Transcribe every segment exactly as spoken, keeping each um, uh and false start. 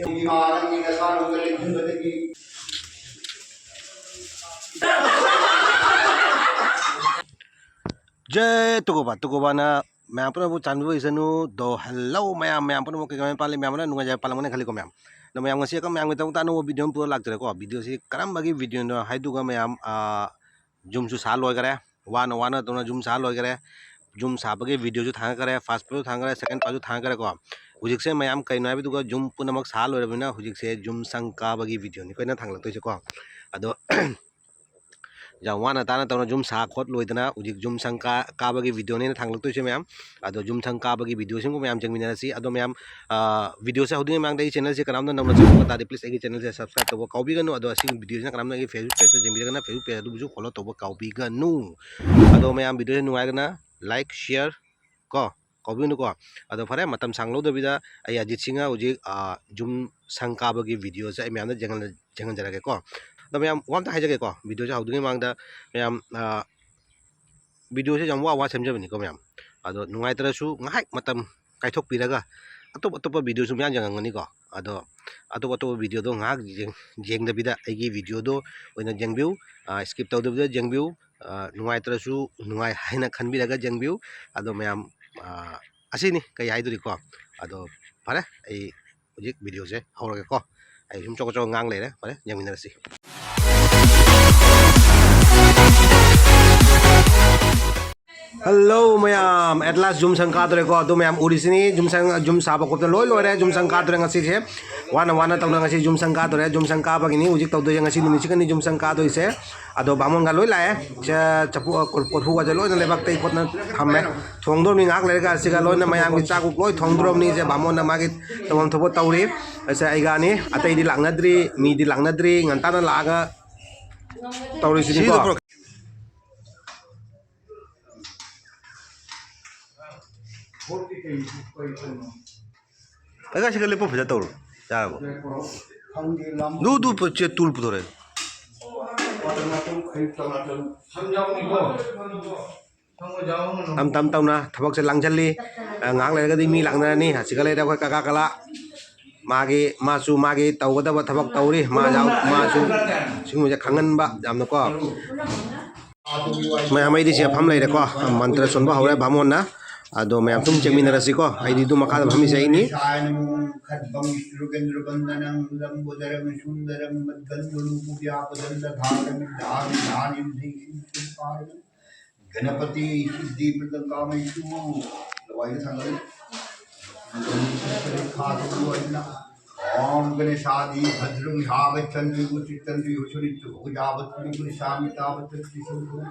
ꯏꯃꯥ ꯅꯪꯒꯤ ꯅꯁꯥꯅꯨꯡꯗ ꯂꯦꯡꯍꯟꯕꯗꯒꯤ꯫ ꯖꯦ ꯇꯨꯀꯨꯕꯥ, ꯇꯨꯀꯨꯕꯥꯅ ꯃꯌꯥꯝ ꯄꯨꯝꯅꯃꯛꯄꯨ ꯆꯥꯟꯕꯤꯕ ꯑꯣꯏꯁꯅꯨ꯫ ꯗꯣ ꯍꯦꯜꯂꯣ ꯃꯌꯥꯝ, ꯃꯌꯥꯝ ꯄꯨꯝꯅꯃꯛ ꯀꯩ ꯀꯃꯥꯏꯅ ꯄꯥꯜꯂꯤ? ꯃꯌꯥꯝ ꯑꯃꯅ ꯅꯨꯡꯉꯥꯏꯖꯕ ꯄꯥꯜꯂꯝꯒꯅꯤ ꯈꯜꯂꯤꯀꯣ ꯃꯌꯥꯝ꯫ ꯑꯗꯣ ꯃꯌꯥꯝ ꯉꯁꯤ ꯑꯃꯨꯛ ꯃꯌꯥꯝꯒꯤꯗꯃꯛꯇ ꯑꯅꯧꯕ ꯚꯤꯗꯤꯑꯣ ꯑꯃ ꯄꯨꯔ ꯂꯥꯛꯆꯔꯦꯀꯣ꯫ ꯚꯤꯗꯤꯑꯣꯁꯤ ꯀꯔꯝꯕꯒꯤ ꯚꯤꯗꯤꯑꯣꯅꯣ ꯍꯥꯏꯗꯨꯒ ꯃꯌꯥꯝ, ꯑꯥ, ꯌꯨꯝꯁꯨ ꯁꯥ ꯂꯣꯏꯈꯔꯦ꯫ ꯋꯥꯅ ꯋꯥꯅ ꯇꯧꯅ ꯌꯨꯝ ꯁꯥ ꯂꯣꯏꯈꯔꯦ꯫ ꯌꯨꯝ ꯁꯥꯕꯒꯤ ꯚꯤꯗꯤꯑꯣꯁꯨ ꯊꯥꯡꯒꯠꯈꯔꯦ, ꯐꯥꯔꯁ ꯄꯥꯔꯠꯁꯨ ꯊꯥꯡꯒꯠꯈꯔꯦ, ꯁꯦꯀꯦꯟ ꯄꯥꯔꯠꯁꯨ ꯊꯥꯡꯒꯠꯈꯔꯦꯀꯣ꯫ ꯍꯧꯖꯤꯛꯁꯦ ꯃꯌꯥꯝ ꯀꯩꯅꯣ ꯍꯥꯏꯕꯗꯨꯒ ꯌꯨꯝ ꯄꯨꯝꯅꯃꯛ ꯁꯥ ꯂꯣꯏꯔꯕꯅꯤꯅ ꯍꯧꯖꯤꯛꯁꯦ ꯌꯨꯝ ꯁꯪ ꯀꯥꯕꯒꯤ ꯚꯤꯗꯤꯑꯣꯅꯤ ꯑꯩꯈꯣꯏꯅ ꯊꯥꯡꯒꯠꯂꯛꯇꯣꯏꯁꯦꯀꯣ꯫ ꯑꯗꯣ ꯌꯥꯝ ꯋꯥꯅ ꯇꯥꯅ ꯇꯧꯅ ꯌꯨꯝ ꯁꯥ ꯈꯣꯠ ꯂꯣꯏꯗꯅ ꯍꯧꯖꯤꯛ ꯌꯨꯝ ꯁꯪ ꯀꯥ-, ꯀꯥꯕꯒꯤ ꯚꯤꯗꯤꯑꯣꯅꯦꯅ ꯊꯥꯡꯒꯠꯂꯛꯇꯣꯏꯁꯦ ꯃꯌꯥꯝ꯫ ꯑꯗꯣ ꯌꯨꯝ ꯁꯪ ꯀꯥꯕꯒꯤ ꯚꯤꯗꯤꯑꯣꯁꯤꯡꯕꯨ ꯃꯌꯥꯝ ꯌꯦꯡꯃꯤꯟꯅꯔꯁꯤ꯫ ꯑꯗꯣ ꯃꯌꯥꯝ, ꯑꯥ, ꯚꯤꯗꯤꯑꯣꯁꯦ ꯍꯧꯗ꯭ꯔꯤꯉꯩ ꯃꯃꯥꯡꯗ ꯑꯩꯒꯤ ꯆꯦꯅꯦꯜꯁꯦ ꯀꯅꯥꯝꯇ ꯅꯧꯅ ꯆꯪꯉꯛꯄ ꯇꯥꯔꯗꯤ please ꯑꯩꯒꯤ ꯆꯦꯅꯦꯜꯁꯦ subscribe ꯇꯧꯕ ꯀꯥꯎꯕꯤꯒꯅꯨ꯫ ꯑꯗꯣ ꯑꯁꯤꯒꯤ ꯚꯤꯗꯤꯑꯣꯁꯤꯅ ꯀꯅꯥꯝꯇ ꯑꯩꯒꯤ Facebook pageꯇ ꯌꯦꯡꯕꯤꯔꯒꯅ Facebook pageꯇ ꯑꯗꯨꯕꯨꯁꯨ follow ꯇꯧꯕ ꯀꯥꯎꯕꯤꯒꯅꯨ꯫ ꯑꯗꯣ ꯃꯌꯥꯝ ꯚꯤꯗꯤꯑꯣꯁꯦ ꯅꯨꯡꯉꯥꯏꯔꯒꯅ like, share ꯀꯣ, ꯀꯥꯎꯕꯤꯒꯅꯨꯀꯣ꯫ ꯑꯗꯣ ꯐꯔꯦ, ꯃꯇꯝ ꯁꯥꯡ ꯂꯧꯗꯕꯤꯗ ꯑꯩ ꯑꯖꯤꯠ ꯁꯤꯡꯅ ꯍꯧꯖꯤꯛ, ꯑꯥ, ꯌꯨꯝ ꯁꯪ ꯀꯥꯕꯒꯤ ꯚꯤꯗꯤꯑꯣꯁꯦ ꯑꯩ ꯃꯌꯥꯝꯗ ꯌꯦꯡꯍꯜ-, ꯌꯦꯡꯍꯟꯖꯔꯛꯀꯦꯀꯣ꯫ ꯑꯗꯣ ꯃꯌꯥꯝ ꯋꯥ ꯑꯝꯇ ꯍꯥꯏꯖꯒꯦꯀꯣ, ꯚꯤꯗꯤꯑꯣꯁꯦ ꯍꯧꯗ꯭ꯔꯤꯉꯩ ꯃꯃꯥꯡꯗ ꯃꯌꯥꯝ, ꯑꯥ, ꯚꯤꯗꯤꯑꯣꯁꯦ ꯌꯥꯝ ꯋꯥ ꯋꯥ ꯁꯦꯝꯖꯕꯅꯤꯀꯣ ꯃꯌꯥꯝ꯫ ꯑꯗꯣ ꯅꯨꯡꯉꯥꯏꯇ꯭ꯔꯁꯨ ꯉꯥꯏꯍꯥꯛ ꯃꯇꯝ ꯀꯥꯏꯊꯣꯛꯄꯤꯔꯒ ꯑꯇꯣꯞ ꯑꯇꯣꯞꯄ ꯚꯤꯗꯤꯑꯣꯁꯨ ꯃꯌꯥꯝ ꯌꯦꯡꯉꯝꯒꯅꯤꯀꯣ꯫ ꯑꯗꯣ ꯑꯇꯣꯞ ꯑꯇꯣꯞꯄ ꯚꯤꯗꯤꯑꯣꯗꯣ ꯉꯥꯏꯍꯥꯛ ꯌꯦꯡ-, ꯌꯦꯡꯗꯕꯤꯗ ꯑꯩꯒꯤ ꯚꯤꯗꯤꯑꯣꯗꯣ ꯑꯣꯏꯅ ꯌꯦꯡꯕꯤꯌꯨ꯫ ꯑꯥ, skip ꯇꯧꯗꯕꯤꯗ ꯌꯦꯡꯕꯤꯌꯨ꯫ ꯑꯥ, ꯅꯨꯡꯉꯥꯏꯇ꯭ꯔꯁꯨ ꯅꯨꯡꯉꯥꯏ ꯍꯥꯏꯅ ꯈꯟꯕꯤꯔꯒ ꯌꯦꯡꯕꯤꯌꯨ꯫ ꯑꯗꯣ ꯃꯌꯥꯝ, ꯑꯥ, ꯑꯁꯤꯅꯤ ꯀꯩ ꯍꯥꯏꯗꯣꯔꯤꯀꯣ꯫ ꯑꯗꯣ ꯐꯔꯦ, ꯑꯩ ꯍꯧꯖꯤꯛ ꯚꯤꯗꯤꯑꯣꯁꯦ ꯍꯧꯔꯒꯦꯀꯣ꯫ ꯑꯩ ꯁꯨꯝ ꯆꯣꯀ ꯆꯣꯀ ꯉꯥꯡ ꯂꯩꯔꯦ꯫ ꯐꯔꯦ, ꯌꯦꯡꯃꯤꯟꯅꯔꯁꯤ꯫ ꯍꯜꯂꯣ ꯃꯌꯥꯝ, at last ꯌꯨꯝ ꯁꯪ ꯀꯥꯗꯣꯔꯦꯀꯣ꯫ ꯑꯗꯨ ꯃꯌꯥꯝ ꯎꯔꯤꯁꯤꯅꯤ, ꯌꯨꯝ ꯁꯪ, ꯌꯨꯝ ꯁꯥꯕ ꯈꯣꯠꯄ ꯂꯣꯏ ꯂꯣꯏꯔꯦ꯫ ꯌꯨꯝ ꯁꯪ ꯀꯥꯗꯣꯔꯦ ꯉꯁꯤꯁꯦ꯫ ꯋꯥꯅ ꯋꯥꯅ ꯇꯧꯅ ꯉꯁꯤ ꯌꯨꯝ ꯁꯪ ꯀꯥꯗꯣꯔꯦ꯫ ꯌꯨꯝ ꯁꯪ ꯀꯥꯕꯒꯤꯅꯤ ꯍꯧꯖꯤꯛ ꯇꯧꯗꯣꯏꯁꯦ꯫ ꯉꯁꯤ ꯅꯨꯃꯤꯠꯁꯤꯒꯅꯤ ꯌꯨꯝ ꯁꯪ ꯀꯥꯗꯣꯏꯁꯦ꯫ ꯑꯗꯣ ꯕꯥꯃꯣꯟꯒ ꯂꯣꯏ ꯂꯥꯛꯑꯦ꯫ ꯁꯦ ꯆꯐꯨ, ꯀꯣꯔꯐꯨꯒꯁꯦ ꯂꯣꯏꯅ ꯂꯩꯕꯥꯛ ꯇꯩ ꯈꯣꯠꯅ ꯊꯝꯃꯦ꯫ ꯊꯣꯡꯗꯣꯔꯕꯅꯤ ꯉꯥꯏꯍꯥꯛ ꯂꯩꯔꯒ꯫ ꯑꯁꯤꯒ ꯂꯣꯏꯅ ꯃꯌꯥꯝꯒꯤ ꯆꯥꯛ ꯂꯣꯏ ꯊꯣꯡꯗꯣꯔꯕꯅꯤ꯫ ꯁꯦ ꯕꯥꯃꯣꯟꯅ ꯃꯥꯒꯤ ꯇꯧꯐꯝ ꯊꯣꯛꯄ ꯇꯧꯔꯤ꯫ ꯑꯁꯦ ꯑꯩꯒꯥꯅꯤ, ꯑꯇꯩꯗꯤ ꯂꯥꯛꯅꯗ꯭ꯔꯤ, ꯃꯤꯗꯤ ꯂꯥꯛꯅꯗ꯭ꯔꯤ꯫ ꯉꯟꯇꯥꯅ ꯂꯥꯛꯑꯒ ꯇꯧꯔꯤꯁꯤꯅꯤꯀꯣ꯫ ꯀꯀꯥ, ꯁꯤꯒ ꯂꯦꯞꯄ ꯐꯖ ꯇꯧꯔꯣ꯫ ꯌꯥꯔꯕꯣ? ꯈꯪꯗꯦ, ꯂꯝ ꯗꯨ, ꯗꯨ, ꯄꯨ-, ꯆꯦ, ꯇꯨꯜ ꯄꯨꯊꯣꯔꯛꯑꯦ꯫ ꯇꯝ ꯇꯝ ꯇꯧꯅ ꯊꯕꯛꯁꯦ ꯂꯥꯡꯁꯤꯜꯂꯤ꯫ ꯑ, ꯉꯥꯏꯍꯥꯛ ꯂꯩꯔꯒꯗꯤ ꯃꯤ ꯂꯥꯛꯅꯔꯅꯤ꯫ ꯑꯁꯤꯒ ꯂꯩꯔꯦ ꯑꯩꯈꯣꯏ ꯀꯀꯥ ꯀꯂꯥ꯫ ꯃꯥꯒꯤ, ꯃꯥꯁꯨ ꯃꯥꯒꯤ ꯇꯧꯒꯗꯕ ꯊꯕꯛ ꯇꯧꯔꯤ꯫ ꯃꯥ ꯌꯥꯎ-, ꯃꯥꯁꯨ ꯁꯤꯒꯨꯝꯕꯁꯦ ꯈꯪꯍꯟꯕ ꯌꯥꯝꯅꯀꯣ꯫ ꯃꯌꯥꯝ ꯑꯩꯗꯤ ꯁꯤ ꯃꯐꯝ ꯂꯩꯔꯦꯀꯣ꯫ ꯃꯟꯇ꯭ꯔ ꯁꯣꯟꯕ ꯍꯧꯔꯦ ꯚꯥꯃꯣꯟꯅ꯫ ꯑꯗꯣ ꯃꯌꯥꯝ ꯁꯨꯝ ꯆꯦꯟꯃꯤꯟꯅꯔꯁꯤꯀꯣ꯫ ꯑꯩꯗꯤ ꯑꯗꯨ ꯃꯈꯥꯗ ꯐꯝꯃꯤꯁꯦ ꯑꯩꯅꯤ꯫ ꯒꯅꯄꯇꯤ ꯁꯤꯗꯤ ꯄ꯭ꯔꯗ ꯀꯥꯃꯩꯁꯨ ꯂꯋꯥꯏꯗ ꯊꯥꯡꯒꯠꯂꯤ꯫ ॐ गणेशादि भद्रं ह्यागच्छन्ति उच्चन्ति उच्चरित्युपजावत्ति गणेशामि तावत् त्रिशूलं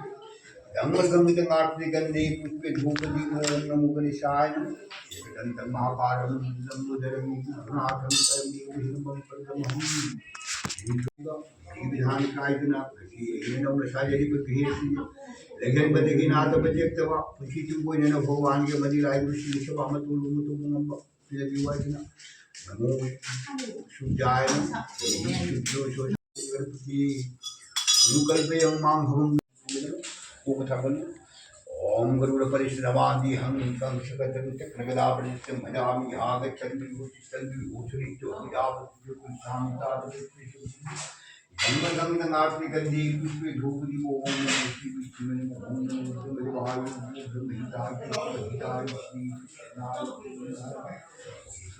धम्मसंहितमात्रिकन्धे पुष्पे धूपदीपो ॐ नमो गणेशाय नमः। एकदन्तं महाकालं लम्बोदरं विघ्ननाथं करं विघ्नहरं पद्महं। विधान ꯀꯥꯏꯗꯅ ꯉꯁꯤ ꯑꯩꯅ ꯅꯧꯅ ꯁꯥꯖꯔꯤꯕ ꯐꯤꯔꯦꯞꯁꯤꯡ ꯂꯩꯒꯟꯕꯗꯒꯤ ꯅꯥꯗꯕ ꯇꯦꯛꯇꯕ ꯄꯨꯟꯁꯤ ꯇꯨꯡꯀꯣꯏꯅꯅ ꯚꯒꯋꯥꯟꯒꯤ ꯑꯃꯗꯤ ꯂꯥꯏꯒꯤ ꯁꯤꯕ ꯑꯃ ꯇꯣꯜꯂꯨ ꯃꯇꯨꯡ ꯉꯝꯕ ꯄꯤꯔꯕꯤꯌꯨ ꯍꯥꯏꯗꯨꯅ ꯅꯃꯣ ꯁꯨꯖꯥꯌꯅ ꯁꯨꯖꯣ ꯁꯣ ꯒꯔꯄꯇꯤ ꯅꯨꯀꯜꯄꯌꯪ ꯃꯥꯡ ꯍꯣꯝ ꯀꯣꯛ ꯊꯥꯒꯠꯂꯨ꯫ ॐ गरुडपरिश्रवादिहं कंसकटकचक्रगदापरित्तं भजामि आगच्छन्ति उच्चन्ति उच्चरित्युपजावत्ति शान्तादि गन्धगन्धनात्मकन्धे पुष्पे धूपदीपो ॐ नमो श्री विष्णुवे नमः। ॐ नमो ब्रह्मदेवाय नमो ब्रह्महिताय ब्रह्महिताय श्री कृष्णाय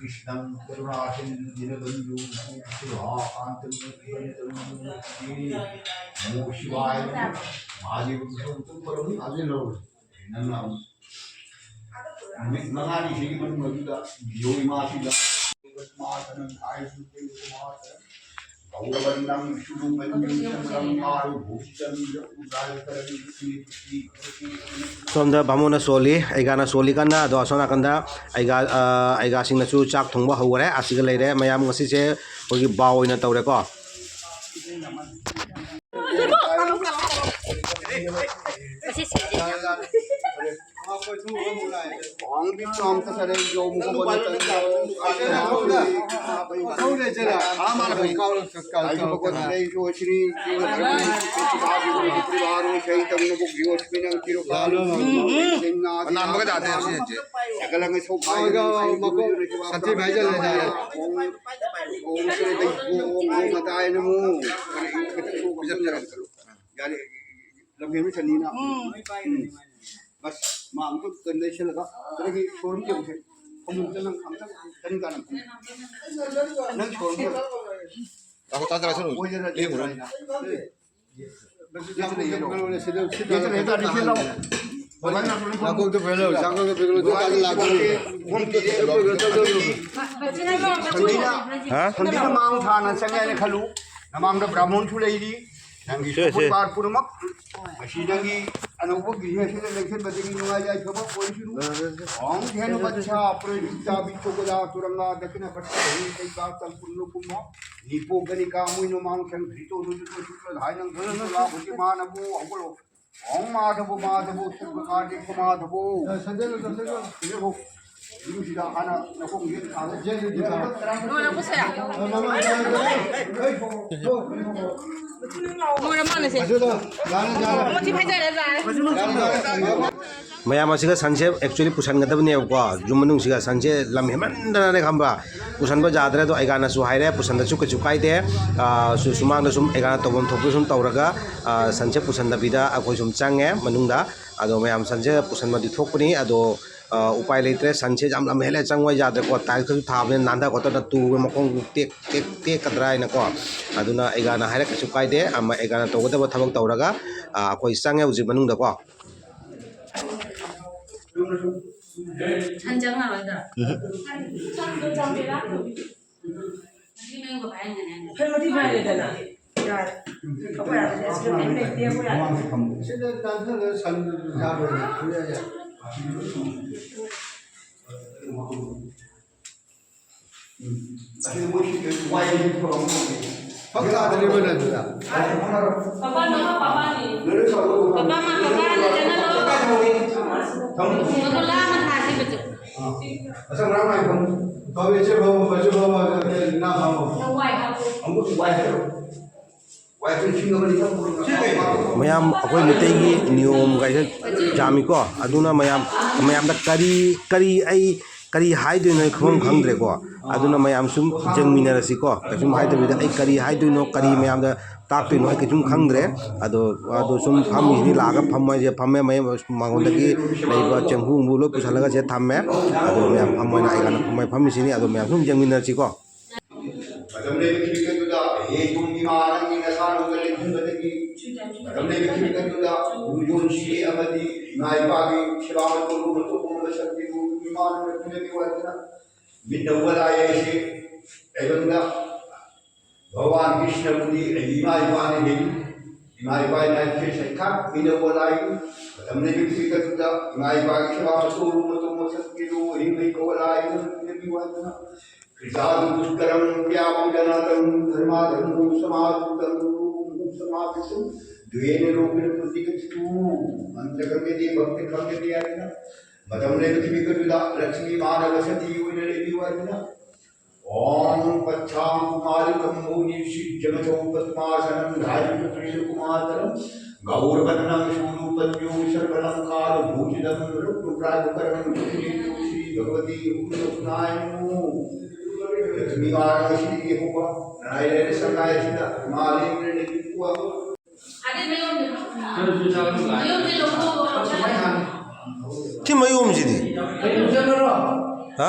कृष्णं करुणासिन्धु दीनबन्धु जगत्कान्तं नमो शिवाय नमः। महादेव कृष्ण उत्तम परम आदिलो नमः। ꯅꯨꯃꯤꯠ ꯃꯉꯥꯅꯤ ꯁꯤꯒꯤ ꯃꯅꯨꯡ ꯑꯗꯨꯗ ꯌꯣꯏꯃꯥꯁꯤꯗ ꯒꯧꯔꯕꯟꯗꯪ ꯁꯨꯔꯨꯕꯟꯗꯪ ꯁꯪꯒꯥꯔꯨ ꯁꯣꯝꯗ ꯕꯥꯃꯣꯟꯅ ꯁꯣꯜꯂꯤ, ꯑꯩꯒꯥꯅ ꯁꯣꯜꯂꯤ ꯀꯟꯅ꯫ ꯑꯗꯣ ꯑꯁꯣꯝ ꯅꯥꯀꯟꯗ ꯑꯩꯒꯥ, ꯑ, ꯑꯩꯒꯥꯁꯤꯡꯅꯁꯨ ꯆꯥꯛ ꯊꯣꯡꯕ ꯍꯧꯈꯔꯦ꯫ ꯑꯁꯤꯒ ꯂꯩꯔꯦ ꯃꯌꯥꯝ꯫ ꯉꯁꯤꯁꯦ ꯑꯩꯈꯣꯏꯒꯤ ꯕꯥꯎ ꯑꯣꯏꯅ ꯇꯧꯔꯦꯀꯣ꯫ ꯑꯅꯥꯟꯕꯒ ꯌꯥꯗꯦ ꯁꯤ ꯌꯦꯡꯁꯦ꯫ ꯁꯟꯊꯤ ꯐꯥꯏꯖꯜꯂꯦ ꯍꯥꯏꯔꯦ꯫ ꯂꯝꯍꯦꯟꯕ ꯁꯟꯅꯤꯅ꯫ ꯎꯝ꯫ ꯎꯝ꯫ ꯕꯁ, ꯃꯥ ꯑꯃꯨꯛꯇ ꯂꯩꯁꯜꯂꯒ ꯑꯗꯒꯤ ꯁꯣꯔꯨꯝ ꯌꯧꯁꯦ꯫ ꯐꯃꯨꯡꯗ ꯅꯪ ꯑꯝꯇꯪ ꯆꯅꯤꯡ ꯇꯥꯅ ꯐꯝꯃꯨ꯫ ꯅꯪ ꯁꯣꯔꯨꯝ ꯌꯧ꯫ ꯇꯥꯃꯣ ꯇꯥꯟ ꯇꯔꯥ ꯁꯅꯨ꯫ ꯑꯣꯏꯗꯅ ꯂꯦꯡꯉꯨꯔꯣ꯫ ꯁꯤꯗ ꯂꯩꯌꯦ꯫ ꯅꯥꯀꯣꯡꯗꯣ ꯐꯦꯡꯂꯣ, ꯅꯥꯀꯣꯡꯗꯣ ꯐꯦꯡꯂꯣ, ꯑꯗꯨ ꯀꯥꯟꯗ ꯂꯥꯛꯀꯅꯤ꯫ ꯍꯥ? ꯁꯟꯗꯤꯅ ꯃꯥꯡ ꯊꯥꯅ ꯆꯪꯉꯦ ꯍꯥꯏꯅ ꯈꯜꯂꯨ꯫ ꯅꯃꯥꯡꯗ ꯕ꯭ꯔꯥꯍꯃꯣꯟꯁꯨ ꯂꯩꯔꯤ꯫ ꯅꯪꯒꯤ ꯁꯦ, ꯁꯦ꯫ ꯁꯄꯣꯔꯠ ꯄꯥꯔ ꯄꯨꯝꯅꯃꯛ ꯉꯁꯤ ꯅꯪꯒꯤ ꯑꯅꯧꯕ ꯒ꯭ꯔꯤꯍꯁꯤꯗ ꯂꯦꯡꯁꯤꯟꯕꯗꯒꯤ ꯅꯨꯡꯉꯥꯏ ꯌꯥꯏꯐꯕ ꯑꯣꯏꯁꯅꯨ꯫ ꯑꯣꯝ ꯙꯦꯅꯨ ꯕꯠꯁꯥ ꯄ꯭ꯔꯣꯍꯤꯇꯥ ꯕꯤꯆꯣꯀꯗꯥ ꯇꯨꯔꯪꯒꯥ ꯗꯛꯈꯤꯅ ꯕꯠꯁꯥ ꯍꯤ ꯀꯩꯀꯥ ꯆꯪ ꯄꯨꯝꯅ ꯄꯨꯝꯃꯣ꯫ ꯅꯤꯄꯣ ꯒꯅꯤꯀꯥ ꯃꯣꯏꯅ ꯃꯥꯡ ꯁꯪ ꯙ꯭ꯔꯤꯇꯣ ꯅꯨꯖꯨꯇꯣ ꯁꯨꯀ꯭ꯂ ꯙꯥꯏ ꯅꯪ ꯙ꯭ꯔꯤꯇꯣ ꯂꯥ ꯍꯧꯖꯤꯛ ꯃꯥꯅꯕꯨ ꯍꯧꯒꯠꯂꯣ꯫ ॐ माधव माधव सर्वकार्येषु माधवो। ꯁꯤꯗ ꯍꯥꯟꯅ ꯅꯈꯣꯡ ꯌꯦꯠ ꯊꯥꯔꯣ꯫ ꯂꯣꯏꯔꯕꯣ ꯁꯦ? ꯂꯣꯏꯔ ꯃꯥꯜꯂꯦ ꯁꯦ꯫ ꯃꯊꯤ ꯐꯥꯏꯖꯔꯦ ꯂꯥꯛꯑꯦ꯫ ꯃꯌꯥꯝ ꯑꯁꯤꯒ ꯁꯟꯁꯦ actually ꯄꯨꯁꯟꯒꯗꯕꯅꯦꯕꯀꯣ꯫ ꯌꯨꯝ ꯃꯅꯨꯡꯁꯤꯒ ꯁꯟꯁꯦ ꯂꯝ ꯍꯦꯟꯃꯟꯗꯅꯅꯦ ꯈꯪꯕ꯭ꯔꯥ? ꯄꯨꯁꯟꯕ ꯌꯥꯗ꯭ꯔꯦ꯫ ꯑꯗꯣ ꯑꯩꯒꯥꯅꯁꯨ ꯍꯥꯏꯔꯦ, ꯄꯨꯁꯟꯗꯁꯨ ꯀꯩꯁꯨ ꯀꯥꯏꯗꯦ꯫ ꯑꯥ, ꯁꯨ-, ꯁꯨꯃꯥꯡꯗ ꯁꯨꯝ ꯑꯩꯒꯥꯅ ꯇꯧꯐꯝ ꯊꯣꯛꯄ ꯁꯨꯝ ꯇꯧꯔꯒ, ꯑꯥ, ꯁꯟꯁꯦ ꯄꯨꯁꯟꯗꯕꯤꯗ ꯑꯩꯈꯣꯏ ꯁꯨꯝ ꯆꯪꯉꯦ ꯃꯅꯨꯡꯗ꯫ ꯑꯗꯣ ꯃꯌꯥꯝ ꯁꯟꯁꯦ ꯄꯨꯁꯟꯕꯗꯤ ꯊꯣꯛꯄꯅꯤ꯫ ꯑꯗꯣ, ꯑꯥ, ꯎꯄꯥꯏ ꯂꯩꯇ꯭ꯔꯦ꯫ ꯁꯟꯁꯦ ꯌꯥꯝ ꯂꯝ ꯍꯦꯜꯂꯦ, ꯆꯪꯕ ꯌꯥꯗ꯭ꯔꯦꯀꯣ꯫ ꯇꯥꯏꯜꯁꯀꯁꯨ ꯊꯥꯕꯅꯤꯅ ꯅꯥꯟꯊ ꯈꯣꯠꯇꯅ ꯇꯨꯕ ꯃꯈꯣꯡ ꯇꯦꯛ-, ꯇꯦꯛ-, ꯇꯦꯛꯀꯗ꯭ꯔꯥ ꯍꯥꯏꯅꯀꯣ꯫ ꯑꯗꯨꯅ ꯑꯩꯒꯥꯅ ꯍꯥꯏꯔꯦ, ꯀꯩꯁꯨ ꯀꯥꯏꯗꯦ꯫ ꯑꯃ ꯑꯩꯒꯥꯅ ꯇꯧꯒꯗꯕ ꯊꯕꯛ ꯇꯧꯔꯒ, ꯑꯥ, ꯑꯩꯈꯣꯏ ꯆꯪꯉꯦ ꯍꯧꯖꯤꯛ ꯃꯅꯨꯡꯗꯀꯣ꯫ ꯁꯟ ꯆꯪꯉꯔꯣꯏꯗ꯭ꯔꯥ? ꯁꯟꯗꯣ ꯆꯪꯗꯦꯗ꯫ ꯃꯍꯤ ꯃꯌꯨꯡꯒ ꯐꯥꯏꯍꯟꯒꯅꯤ ꯍꯥꯏꯅ꯫ ꯐꯩ, ꯃꯍꯤ ꯐꯥꯏꯔꯦꯗꯅ꯫ ꯌꯥꯔꯦ꯫ ꯑꯩꯈꯣꯏ ꯑꯥꯗꯗꯤ ꯑꯁꯤꯗ ꯀꯔꯤꯝ ꯂꯩꯇꯦ, ꯑꯩꯈꯣꯏ ꯑꯥꯗꯗꯤ꯫ ꯁꯤꯗ ꯇꯥꯟꯊꯔꯒ ꯁꯟ ꯆꯥꯕ ꯑꯣꯏꯅ ꯁꯨꯡꯌꯥ ꯌꯥꯏ꯫ ꯎꯝ꯫ ꯑꯁꯤꯗ ꯃꯣꯏ ꯋꯥꯏ ꯐꯛ ꯊꯥꯗ꯭ꯔꯤꯕ ꯅꯠꯇ꯭ꯔꯥ? ꯄꯄꯥ, ꯅꯣ, ꯄꯄꯥꯅꯤ꯫ ꯄꯄꯥ, ꯃꯥ ꯄꯄꯥꯅ ꯆꯠꯅꯔꯣ꯫ ꯊꯝꯃꯣ꯫ ꯃꯗꯨ ꯂꯥꯞꯅ ꯊꯥꯈꯤꯕꯗꯨ꯫ अच्छा, राम राम। बाबू, इसे बाबू, बच्चे बाबू, ना बाबू। ना, वाई बाबू। हमको वाई है। वाई तो इसी नंबर लिखा। ꯃꯌꯥꯝ ꯑꯩꯈꯣꯏ ꯃꯩꯇꯩꯒꯤ ꯅꯤꯌꯣꯝ ꯀꯥꯏꯁꯦ ꯌꯥꯝꯃꯤꯀꯣ꯫ ꯑꯗꯨꯅ ꯃꯌꯥꯝ, ꯃꯌꯥꯝꯗ ꯀꯔꯤ, ꯀꯔꯤ ꯑꯩ, ꯀꯔꯤ ꯍꯥꯏꯗꯣꯏꯅꯣ ꯑꯩ ꯈꯪꯐꯝ ꯈꯪꯗ꯭ꯔꯦꯀꯣ꯫ ꯑꯗꯨꯅ ꯃꯌꯥꯝ ꯁꯨꯝ ꯌꯦꯡꯃꯤꯟꯅꯔꯁꯤꯀꯣ꯫ ꯀꯩꯁꯨꯝ ꯍꯥꯏꯗꯕꯤꯗ ꯑꯩ ꯀꯔꯤ ꯍꯥꯏꯗꯣꯏꯅꯣ, ꯀꯔꯤ ꯃꯌꯥꯝꯗ ꯇꯥꯛꯇꯣꯏꯅꯣ ꯑꯩ ꯀꯩꯁꯨꯝ ꯈꯪꯗ꯭ꯔꯦ꯫ ꯑꯗꯣ, ꯑꯗꯣ ꯁꯨꯝ ꯐꯝꯃꯤꯁꯤꯅꯤ, ꯂꯥꯛꯑꯒ ꯐꯝꯃꯣ ꯍꯥꯏꯁꯦ ꯐꯝꯃꯦ꯫ ꯃꯌꯥꯝ ꯃꯉꯣꯟꯗꯒꯤ ꯂꯩꯕ ꯆꯦꯡꯍꯨ ꯅꯨꯡꯍꯨ ꯂꯣꯏ ꯄꯨꯁꯜꯂꯒ ꯁꯤꯗ ꯊꯝꯃꯦ꯫ ꯑꯗꯣ ꯃꯌꯥꯝ ꯐꯝꯃꯣ ꯍꯥꯏꯅ ꯑꯩ ꯀꯥꯟꯗ ꯐꯝꯃꯣ ꯐꯝꯃꯤꯁꯤꯅꯤ꯫ ꯑꯗꯣ ꯃꯌꯥꯝ ꯁꯨꯝ ꯌꯦꯡꯃꯤꯟꯅꯔꯁꯤꯀꯣ꯫ ꯃꯇꯝ ꯂꯩꯕ ꯈꯤꯕꯤꯛ ꯑꯗꯨꯗ ꯍꯦ ꯊꯨꯝꯒꯤ ꯃꯥꯅꯪꯒꯤ ꯅꯁꯥꯅꯨꯡꯗ ꯂꯦꯞꯍꯟꯕꯗꯒꯤ, ꯃꯇꯝ ꯂꯩꯕ ꯈꯤꯕꯤꯛ ꯑꯗꯨꯗ ꯌꯣꯟꯁꯤ ꯑꯃꯗꯤ ꯏꯃꯥ ꯏꯄꯥꯒꯤ ꯁꯦꯕꯥ ꯃꯇꯧ ꯃꯇꯧ ꯄꯨꯝꯕ ꯁꯛꯇꯤꯕꯨ ꯏꯃꯥꯅ ꯂꯦꯞꯍꯟꯕꯤꯌꯨ ꯍꯥꯏꯗꯨꯅ ꯃꯤꯠꯅ ꯎꯕ ꯂꯥꯏ ꯍꯥꯏꯁꯤ ꯀꯩꯒꯨꯝꯗ ꯚꯒꯋꯥꯟ ꯀ꯭ꯔꯤꯁꯅꯕꯨꯗꯤ ꯑꯩꯒꯤ ꯏꯃꯥ ꯏꯄꯥꯅ ꯍꯦꯜꯂꯤ꯫ ꯏꯃꯥ ꯏꯄꯥ ꯏꯃꯥ ꯏꯄꯥ ꯁꯛꯈꯥ ꯃꯤꯅ ꯋꯥꯂꯥꯏ꯫ ꯃꯇꯝ ꯂꯩꯕ ꯈꯤꯕꯤꯛ ꯑꯗꯨꯗ ꯏꯃꯥ ꯏꯄꯥꯒꯤ ꯁꯦꯕꯥ ꯃꯇꯧ ꯃꯇꯧ ꯃꯁꯛ ꯄꯤꯔꯨ ꯍꯤꯡꯕꯩ ꯀꯧꯋꯂꯥꯏ ꯃꯤꯅ ꯄꯤꯋꯥꯏꯗꯅ ꯀ꯭ꯔꯤꯇꯥꯗꯨ ꯗꯨꯁ꯭ꯀꯔꯝ ꯀ꯭ꯌꯥ ꯄꯨꯖꯅꯥꯇꯝ ꯙꯔꯃꯥ ꯙꯔꯃꯣ ꯁꯃꯥꯗꯨꯇꯝ ꯁꯃꯥꯗꯨꯇꯝ ꯗ꯭ꯋꯦꯅ ꯔꯣꯄꯤꯅ ꯄꯨꯟꯁꯤꯒꯁꯨ ꯃꯟꯇ꯭ꯔ ꯈꯪꯒꯗꯦ ꯚꯛꯇ ꯈꯪꯒꯗꯦ ꯍꯥꯏꯗꯅ ꯃꯇꯝ ꯂꯩꯕ ꯈꯤꯕꯤꯛ ꯑꯗꯨꯗ ꯂꯛꯁꯃꯤ ꯃꯥꯅ ꯋꯁꯇꯤ ꯑꯣꯏꯅ ꯂꯩꯕꯤꯌꯨ ꯍꯥꯏꯗꯅ ॐ पच्छां कुमारिकम्भूनि सिज्जमचौ पद्मासनं धारितत्रिशकुमातलं गौरवदनं सूर्योपद्योगिसर्वलङ्कारभूषितं रत्नप्रागुपरं श्रीभगवती हुं रघुनाय नमो। लक्ष्मीवाराणसी देवो नारायण सकाय सिद्ध मालेन्द्र निकुआ। ꯁꯤ ꯃꯌꯣꯝꯁꯤꯗꯤ? ꯍꯥ?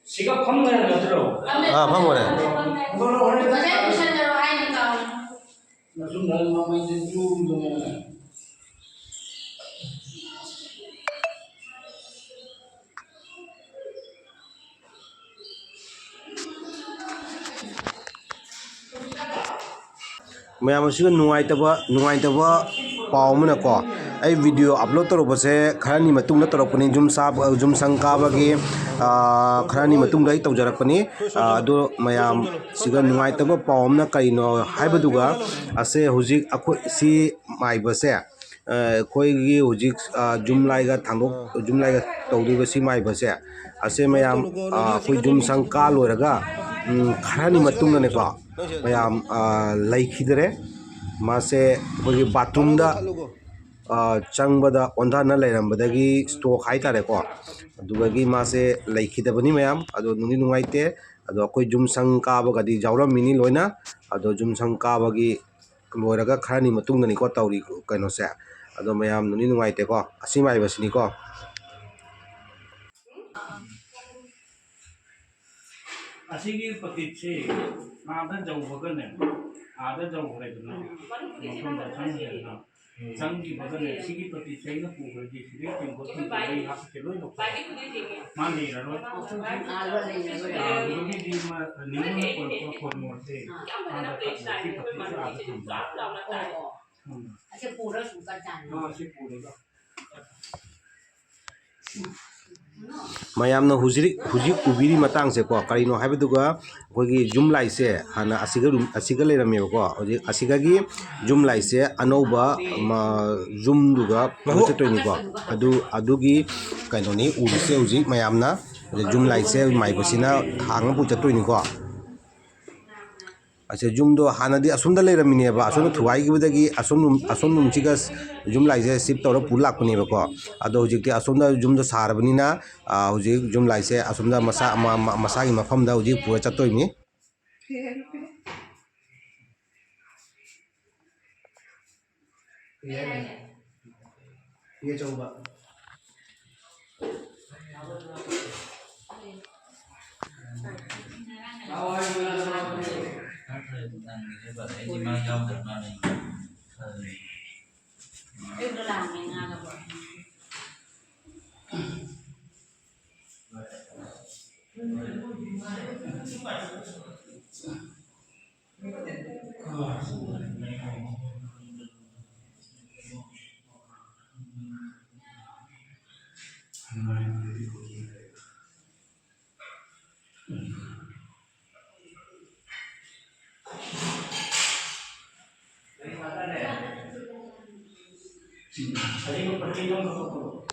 ꯁꯤꯒ ꯐꯝꯒ꯭ꯔꯦ ꯅꯠꯇ꯭ꯔꯣ? ꯑꯥ, ꯐꯝꯒ꯭ꯔꯦ꯫ ꯉꯁꯥꯏ ꯄꯨꯁꯟꯅꯔꯣ ꯍꯥꯏꯅ ꯀꯥꯎꯔꯦ꯫ ꯃꯆꯨꯝꯗ ꯃꯃꯩꯁꯦ ꯆꯨꯝꯗꯅ꯫ ꯃꯌꯥꯝ ꯑꯁꯤꯒ ꯅꯨꯡꯉꯥꯏꯇꯕ, ꯅꯨꯡꯉꯥꯏꯇꯕ ꯄꯥꯎ ꯑꯃꯅꯀꯣ, ꯑꯩ video upload ꯇꯧꯔꯛꯄꯁꯦ ꯈꯔꯅꯤ ꯃꯇꯨꯡꯗ ꯇꯧꯔꯛꯄꯅꯤ, ꯌꯨꯝ ꯁꯥꯕ, ꯌꯨꯝ ꯁꯪ ꯀꯥꯕꯒꯤ, ꯑꯥ, ꯈꯔꯅꯤ ꯃꯇꯨꯡꯗ ꯑꯩ ꯇꯧꯖꯔꯛꯄꯅꯤ꯫ ꯑꯥ, ꯑꯗꯣ ꯃꯌꯥꯝ ꯁꯤꯒ ꯅꯨꯡꯉꯥꯏꯇꯕ ꯄꯥꯎ ꯑꯃꯅ ꯀꯔꯤꯅꯣ ꯍꯥꯏꯕꯗꯨꯒ, ꯑꯁꯦ ꯍꯧꯖꯤꯛ ꯑꯩꯈꯣꯏ ꯁꯤ ꯃꯥꯏꯕꯁꯦ, ꯑꯩꯈꯣꯏꯒꯤ ꯍꯧꯖꯤꯛ ꯌꯨꯝꯂꯥꯏꯒ ꯊꯥꯡꯗꯣꯛ ꯌꯨꯝꯂꯥꯏꯒ ꯇꯧꯗꯣꯏꯕ ꯁꯤ ꯃꯥꯏꯕꯁꯦ, ꯑꯁꯦ ꯃꯌꯥꯝ ꯑꯩꯈꯣꯏ ꯌꯨꯝ ꯁꯪ ꯀꯥ ꯂꯣꯏꯔꯒ ꯈꯔꯅꯤ ꯃꯇꯨꯡꯗꯅꯦꯀꯣ, ꯃꯌꯥꯝ ꯂꯩꯈꯤꯗ꯭ꯔꯦ꯫ ꯃꯥꯁꯦ ꯑꯩꯈꯣꯏꯒꯤ ꯕꯥꯊꯔꯨꯝꯗ ꯆꯪꯕꯗ ꯑꯣꯟꯊꯅ ꯂꯩꯔꯝꯕꯗꯒꯤ ꯁ꯭ꯇ꯭ꯔꯣꯛ ꯍꯥꯏꯇꯥꯔꯦꯀꯣ, ꯑꯗꯨꯗꯒꯤ ꯃꯥꯁꯦ ꯂꯩꯈꯤꯗꯕꯅꯤ ꯃꯌꯥꯝ꯫ ꯑꯗꯣ ꯅꯨꯡꯗꯤ ꯅꯨꯡꯉꯥꯏꯇꯦ꯫ ꯑꯗꯣ ꯑꯩꯈꯣꯏ ꯌꯨꯝ ꯁꯪ ꯀꯥꯕꯒꯗꯤ ꯌꯥꯎꯔꯝꯃꯤꯅꯤ ꯂꯣꯏꯅ꯫ ꯑꯗꯣ ꯌꯨꯝ ꯁꯪ ꯀꯥꯕꯒꯤ ꯂꯣꯏꯔꯒ ꯈꯔꯅꯤ ꯃꯇꯨꯡꯗꯅꯤꯀꯣ ꯇꯧꯔꯤ ꯀꯩꯅꯣꯁꯦ꯫ ꯑꯗꯣ ꯃꯌꯥꯝ ꯅꯨꯡꯗꯤ ꯅꯨꯡꯉꯥꯏꯇꯦꯀꯣ, ꯑꯁꯤ ꯃꯥꯏꯕꯁꯤꯅꯤꯀꯣ꯫ ꯑꯁꯤꯒꯤ ꯄꯇꯤꯠꯁꯦ ꯑꯥꯗ ꯌꯧꯕꯒꯅꯦ, ꯑꯥꯗ ꯌꯧꯈ꯭ꯔꯦꯗꯅ, ꯃꯐꯝꯗ ꯆꯪꯈ꯭ꯔꯦꯗꯅ, ꯆꯪꯈꯤꯕꯒꯅꯦ, ꯁꯤꯒꯤ ꯄꯇꯤꯠꯁꯦ ꯑꯩꯅ ꯄꯨꯈ꯭ꯔꯗꯤ ꯁꯤꯗꯩ ꯇꯦꯡꯀꯣꯠ ꯊꯤꯟꯕ ꯃꯩ ꯍꯥꯞꯄꯁꯦ ꯂꯣꯏ ꯂꯧꯊꯣꯛ꯫ ꯃꯥ ꯂꯩꯔꯔꯣꯏ꯫ ꯑꯥꯗ ꯂꯩꯔꯔꯣꯏ꯫ ꯑꯥ, ꯑꯗꯨꯒꯤꯗꯤ ꯃꯥ ꯅꯤꯉꯣꯜꯅ ꯄꯨꯔꯛꯄ ꯐꯣꯟ ꯃꯣꯔꯁꯦ ꯑꯥꯗ ꯊꯝꯃꯣ, ꯁꯤ ꯄꯇꯤꯠꯁꯦ ꯑꯥꯗ ꯊꯝꯃꯣ꯫ ꯑꯣ, ꯑꯣ꯫ ꯎꯝ꯫ ꯑꯁꯤ ꯄꯨꯔ ꯁꯨꯝ ꯆꯠ ꯇꯥꯔꯦ꯫ ꯑꯥ, ꯁꯤ ꯄꯨꯔꯒ꯫ ꯃꯌꯥꯝꯅ ꯍꯧꯖꯤꯛ ꯍꯧꯖꯤꯛ ꯎꯕꯤꯔꯤ ꯃꯇꯥꯡꯁꯦꯀꯣ, ꯀꯔꯤꯅꯣ ꯍꯥꯏꯕꯗꯨꯒ ꯑꯩꯈꯣꯏꯒꯤ ꯌꯨꯝ ꯂꯥꯏꯁꯦ ꯍꯥꯟꯅ ꯑꯁꯤꯒ ꯑꯁꯤꯒ ꯂꯩꯔꯝꯃꯦꯕꯀꯣ, ꯍꯧꯖꯤꯛ ꯑꯁꯤꯒꯒꯤ ꯌꯨꯝ ꯂꯥꯏꯁꯦ ꯑꯅꯧꯕ ꯌꯨꯝꯗꯨꯒ ꯄꯨꯔ ꯆꯠꯇꯣꯏꯅꯤꯀꯣ꯫ ꯑꯗꯨ ꯑꯗꯨꯒꯤ ꯀꯩꯅꯣꯅꯤ ꯎꯔꯤꯁꯦ ꯍꯧꯖꯤꯛ ꯃꯌꯥꯝꯅ꯫ ꯑꯗ ꯌꯨꯝ ꯂꯥꯏꯁꯦ ꯃꯥꯏꯕꯁꯤꯅ ꯊꯥꯡꯅ ꯄꯨꯔ ꯆꯠꯇꯣꯏꯅꯤꯀꯣ꯫ ꯑꯁꯦ ꯌꯨꯝꯗꯣ ꯍꯥꯟꯅꯗꯤ ꯑꯁꯣꯝꯗ ꯂꯩꯔꯝꯃꯤꯅꯦꯕ, ꯑꯁꯣꯝꯗ ꯊꯨꯒꯥꯏꯈꯤꯕꯗꯒꯤ ꯑꯁꯣꯝ ꯔꯨꯝ, ꯑꯁꯣꯝ ꯔꯨꯝꯁꯤꯒ ꯌꯨꯝ ꯂꯥꯏꯁꯦ ꯁꯤꯞ ꯇꯧꯔ ꯄꯨ ꯂꯥꯛꯄꯅꯦꯕꯀꯣ꯫ ꯑꯗꯣ ꯍꯧꯖꯤꯛꯇꯤ ꯑꯁꯣꯝꯗ ꯌꯨꯝꯗꯣ ꯁꯥꯔꯕꯅꯤꯅ, ꯍꯧꯖꯤꯛ ꯌꯨꯝ ꯂꯥꯏꯁꯦ ꯑꯁꯣꯝꯗ ꯃꯁꯥ, ꯃꯁꯥꯒꯤ ꯃꯐꯝꯗ ꯍꯧꯖꯤꯛ ꯄꯨꯔ ꯆꯠꯇꯣꯏꯅꯤ꯫ ꯐꯤ ꯑꯆꯧꯕ꯫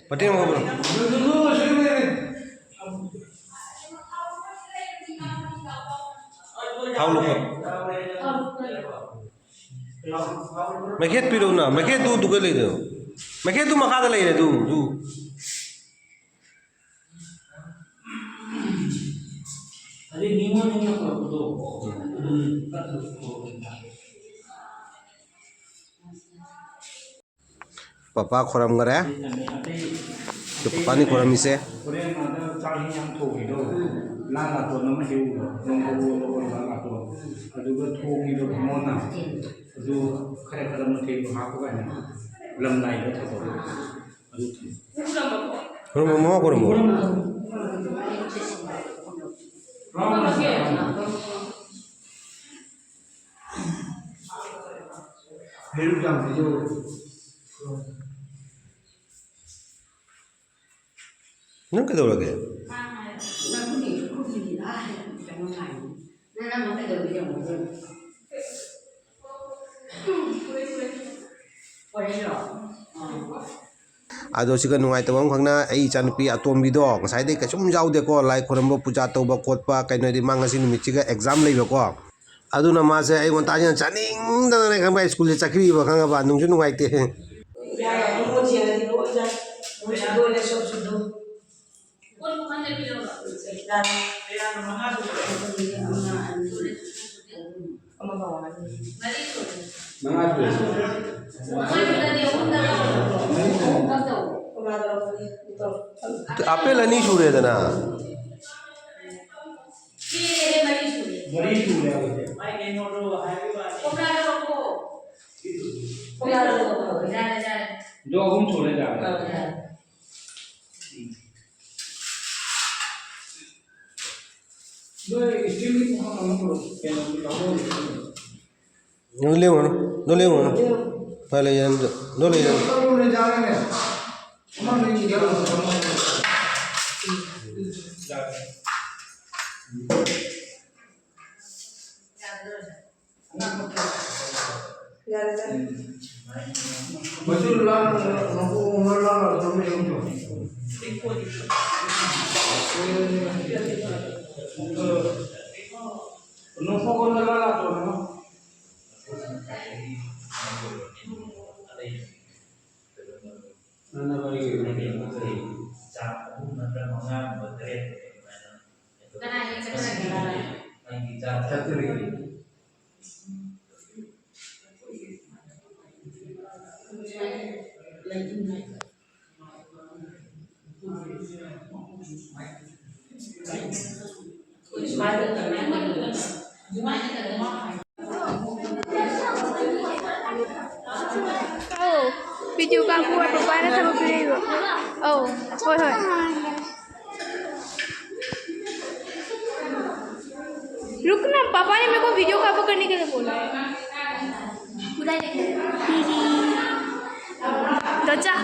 ꯄꯇꯦꯜ ꯃꯈꯥ ꯄꯨꯔꯛꯑꯣ꯫ ꯊꯥꯎ ꯂꯨꯄꯥ꯫ ꯃꯩꯈꯦꯠ ꯄꯤꯔꯛꯎꯅ, ꯃꯩꯈꯦꯠꯇꯨ ꯑꯗꯨꯒ ꯂꯩꯔꯦ꯫ ꯃꯩꯈꯦꯠꯇꯨ ꯃꯈꯥꯗ ꯂꯩꯔꯦ ꯑꯗꯨ, ꯑꯗꯨ꯫ ꯑꯗꯩ ꯅꯤꯉꯣꯜ ꯅꯤꯉꯣꯜ ꯇꯧꯔꯛꯄꯗꯣ꯫ ꯎꯝ꯫ ꯄꯄꯥ ꯈꯣꯏꯔꯝꯈꯔꯦ꯫ ꯑꯗꯨ ꯄꯄꯥꯅꯤ ꯈꯣꯏꯔꯝꯃꯤꯁꯦ꯫ ꯍꯣꯔꯦꯟ ꯑꯥꯗ ꯆꯥꯛ ꯏꯟꯖꯥꯡ ꯊꯣꯡꯉꯤꯗꯣ, ꯂꯥ ꯂꯥꯇꯣꯟ ꯑꯃ ꯍꯦꯛꯎꯔꯣ, ꯅꯣꯡ ꯐꯥꯗꯣꯛ ꯂꯥ ꯂꯥꯇꯣꯟ꯫ ꯑꯗꯨꯒ ꯊꯣꯡꯉꯤꯗꯣ ꯕꯥꯃꯣꯟꯅ, ꯑꯗꯨ ꯈꯔ ꯈꯔ ꯃꯊꯦꯜꯗꯣ ꯍꯥꯞꯄ ꯀꯥꯟꯗ ꯂꯝꯂꯥꯏꯗ ꯊꯝꯃꯣ꯫ ꯑꯗꯨ ꯊꯝꯃꯣ꯫ ꯈꯨꯔꯨꯝꯃꯣ, ꯃꯃꯥ ꯈꯨꯔꯨꯝꯃꯣ꯫ ꯍꯩꯔꯨꯛ ꯌꯥꯝ ꯄꯤꯖꯧ꯫ ꯅꯪ ꯀꯩꯗꯧꯔꯒꯦ? ꯑꯗꯣ ꯁꯤꯒ ꯅꯨꯡꯉꯥꯏꯇꯕ ꯑꯃꯈꯛꯅ, ꯑꯩ ꯏꯆꯥꯅꯨꯄꯤ ꯑꯇꯣꯝꯕꯤꯗꯣ ꯉꯁꯥꯏꯗꯩ ꯀꯩꯁꯨꯝ ꯌꯥꯎꯗꯦꯀꯣ, ꯂꯥꯏ ꯈꯣꯏꯔꯝꯕ, ꯄꯨꯖꯥ ꯇꯧꯕ ꯈꯣꯠꯄ, ꯀꯩꯅꯣꯗꯤ ꯃꯥ ꯉꯁꯤ ꯅꯨꯃꯤꯠꯁꯤꯒ exam ꯂꯩꯕꯀꯣ꯫ ꯑꯗꯨꯅ ꯃꯥꯁꯦ ꯑꯩ ꯉꯟꯇꯥꯁꯤꯅ ꯆꯥꯅꯤꯡꯗꯅꯅꯦ, ꯈꯪꯕ꯭ꯔꯥ, ꯁ꯭ꯀꯨꯜꯁꯦ ꯆꯠꯈꯤꯕ, ꯈꯪꯉꯕ? ꯅꯨꯡꯁꯨ ꯅꯨꯡꯉꯥꯏꯇꯦ꯫ ꯌꯥꯔꯦ, ꯑꯗꯨꯝ ꯃꯣꯏ ꯆꯦꯜꯂꯗꯤ ꯂꯣꯏ ꯆꯥꯏ꯫ ꯃꯣꯏꯁꯨ ꯂꯣꯏꯔꯦ, ꯁꯣꯞꯁꯨ ꯑꯗꯨꯝ꯫ ꯌꯥꯔꯦ꯫ ꯑꯃ, ꯑꯅꯤ, ꯑꯃꯒ ꯋꯥꯠꯂꯤ꯫ ꯃꯉꯥ ꯁꯨꯔꯦ꯫ ꯑꯄꯦꯜ ꯑꯅꯤ ꯁꯨꯔꯦꯗꯅ꯫ ꯃꯔꯤ ꯁꯨꯔꯦ ꯍꯧꯖꯤꯛ꯫ ꯀꯣꯝꯂꯥꯗꯣ ꯂꯧꯊꯣꯛꯑꯣ꯫ ꯀꯣꯝꯂꯥꯗꯣ ꯂꯧꯊꯣꯛꯑꯣ꯫ ꯌꯥꯔꯦ, ꯌꯥꯔꯦ꯫ ꯑꯗꯣ ꯑꯍꯨꯝ ꯁꯨꯔꯦ ꯆꯥꯕ꯫ ꯑꯥ, ꯌꯥꯔꯦ꯫ ꯅꯣꯏ ꯏꯁꯇꯤꯜꯒꯤ ꯄꯨꯈꯝ ꯑꯃ ꯄꯨꯔꯛꯑꯣ꯫ ꯀꯩꯅꯣꯒꯤ ꯂꯧꯍꯧꯔꯤ꯫ ꯅꯪ ꯂꯦꯡꯉꯨꯔꯅꯨ, ꯅꯪ ꯂꯦꯡꯉꯨꯔꯅꯨ꯫ ꯐꯔꯦ, ꯂꯩ, ꯅꯪ ꯂꯦꯡꯉꯨꯔꯅꯨ꯫ ꯌꯥꯔꯦ, ꯌꯥꯔꯦ꯫ ꯆꯥꯛ ꯑꯍꯨꯝ ꯅꯠꯇ꯭ꯔ ꯃꯉꯥꯒꯨꯝꯕ, ꯇꯔꯦꯠ ꯑꯗꯨꯃꯥꯏꯅ꯫ ꯀꯅꯥ ꯍꯦꯛ ꯆꯠꯈ꯭ꯔꯒꯦ? ꯅꯪꯒꯤ ꯆꯥꯛ ꯆꯠꯇ꯭ꯔꯤ꯫ ꯑꯧ, video ꯀꯥꯞꯄꯨ ꯍꯥꯏ, ꯄꯄꯥꯅ ꯊꯕꯛ ꯄꯤꯔꯛꯏꯕ꯫ ꯑꯧ, ꯍꯣꯏ, ꯍꯣꯏ꯫ रुक ना, पापा ने मेरे को वीडियो कॉल करने के लिए बोला है। दो चा।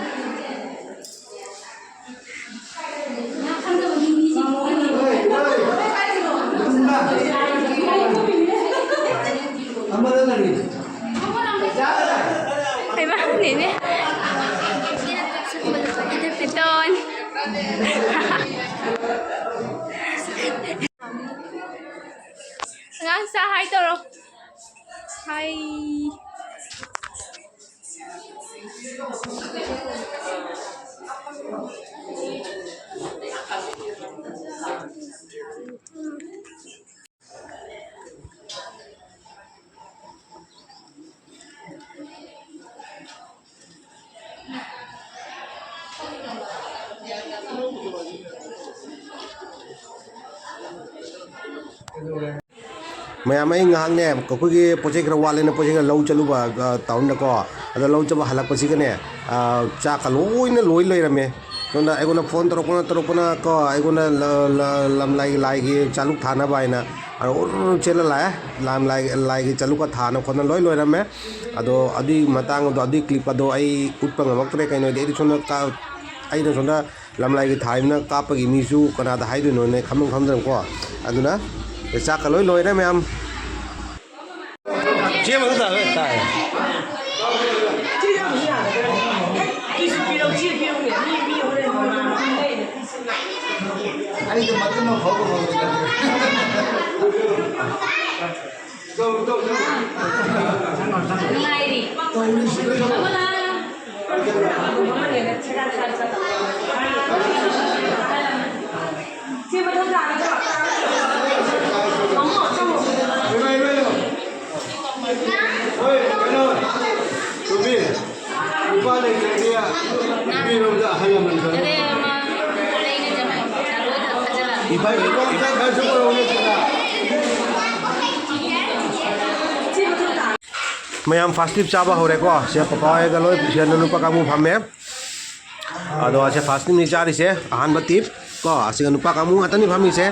ꯑꯩꯃ, ꯅꯦꯅꯦ꯫ ꯏꯇꯣꯟ꯫ ꯑꯉꯥꯡ ꯁꯥ ꯍꯥꯏ ꯇꯧꯔꯣ꯫ ꯍꯥꯏ꯫ ꯃꯌꯥꯝ, ꯑꯩ ꯉꯥꯏꯍꯥꯛꯅꯦ, ꯑꯩꯈꯣꯏꯒꯤ ꯄꯣꯠ ꯆꯩ ꯈꯔ ꯋꯥꯠꯂꯦꯅ ꯄꯣꯠ ꯆꯩ ꯈꯔ ꯂꯧ ꯆꯠꯂꯨꯕ, ꯑ, ꯇꯥꯎꯟꯗꯀꯣ꯫ ꯑꯗ ꯂꯧ ꯆꯠꯄ ꯍꯜꯂꯛꯄꯁꯤꯒꯅꯦ, ꯑ, ꯆꯥꯛꯀ ꯂꯣꯏꯅ ꯂꯣꯏ ꯂꯩꯔꯝꯃꯦ꯫ ꯁꯣꯝꯗ ꯑꯩꯉꯣꯟꯗ ꯐꯣꯟ ꯇꯧꯔꯛꯄꯅ ꯇꯧꯔꯛꯄꯅ ꯀꯣ, ꯑꯩꯉꯣꯟꯗ ꯂ-, ꯂ-, ꯂꯝꯂꯥꯏꯒꯤ, ꯂꯥꯏꯒꯤ ꯆꯥꯂꯨꯛ ꯊꯥꯅꯕ ꯍꯥꯏꯅ꯫ ꯑꯗ ꯎꯔꯨ ꯎꯔꯨ ꯆꯦꯜꯂ ꯂꯥꯛꯑꯦ꯫ ꯂꯝꯂꯥꯏꯒꯤ, ꯂꯥꯏꯒꯤ ꯆꯥꯂꯨꯛꯀ ꯊꯥꯅ ꯈꯣꯠꯅ ꯂꯣꯏ ꯂꯣꯏꯔꯝꯃꯦ꯫ ꯑꯗꯣ ꯑꯗꯨꯒꯤ ꯃꯇꯥꯡꯗꯣ, ꯑꯗꯨꯒꯤ ꯀ꯭ꯂꯤꯞ ꯑꯗꯣ ꯑꯩ ꯎꯠꯄ ꯉꯝꯃꯛꯇ꯭ꯔꯦ꯫ ꯀꯩꯅꯣꯗꯤ ꯑꯩꯗꯤ ꯁꯣꯝꯗ ꯀ-, ꯑꯩꯅ ꯁꯣꯝꯗ ꯂꯝꯂꯥꯏꯒꯤ ꯊꯥꯏꯕꯅ ꯀꯥꯞꯄꯒꯤ ꯃꯤꯁꯨ ꯀꯅꯥꯗ ꯍꯥꯏꯗꯣꯏꯅꯣꯅꯦ ꯈꯪꯐꯝ ꯈꯪꯗ꯭ꯔꯦꯀꯣ꯫ ꯑꯗꯨꯅ ꯆꯥꯛꯀ ꯂꯣꯏ ꯂꯣꯏꯔꯦ ꯃꯌꯥꯝ꯫ ꯆꯦ ꯑꯃꯈꯛ ꯇꯥꯔꯦ, ꯇꯥꯏ꯫ ꯅꯨꯡꯉꯥꯏꯔꯤ꯫ ꯑꯃꯅ ꯁꯤ ꯃꯊꯪ ꯇꯥꯔꯒ ꯆꯪꯉꯣ, ꯆꯪꯉꯣ꯫ ꯍꯣꯏ, ꯀꯩꯅꯣ, ꯇꯣꯝꯕꯤ, ꯅꯨꯄꯥ ꯂꯩꯇ꯭ꯔꯗꯤ ꯅꯨꯄꯤꯔꯣꯝꯗ ꯑꯍꯜ ꯂꯃꯟ ꯈꯔ꯫ ꯏꯕꯥꯏ, ꯏꯕꯥꯏ, ꯈꯔ ꯁꯨꯝ ꯇꯧꯔꯛꯎꯅꯦ ꯁꯤꯗ꯫ ꯃꯌꯥꯝ ꯐꯥꯁꯇꯤꯞ ꯆꯥꯕ ꯍꯧꯔꯦꯀꯣ꯫ ꯁꯦ ꯄꯄꯥ ꯍꯣꯏꯒ ꯂꯣꯏ ꯁꯤꯗ ꯅꯨꯄꯥ ꯀꯥꯡꯕꯨ ꯐꯝꯃꯦ꯫ ꯑꯗꯣ ꯑꯁꯦ ꯐꯥꯁꯇꯤꯞꯅꯤ ꯆꯥꯔꯤꯁꯦ, ꯑꯍꯥꯟꯕ ꯇꯤꯞ ꯀꯣ꯫ ꯑꯁꯤꯒ ꯅꯨꯄꯥ ꯀꯥꯡꯕꯨ ꯉꯥꯛꯇꯅꯤ ꯐꯝꯃꯤꯁꯦ꯫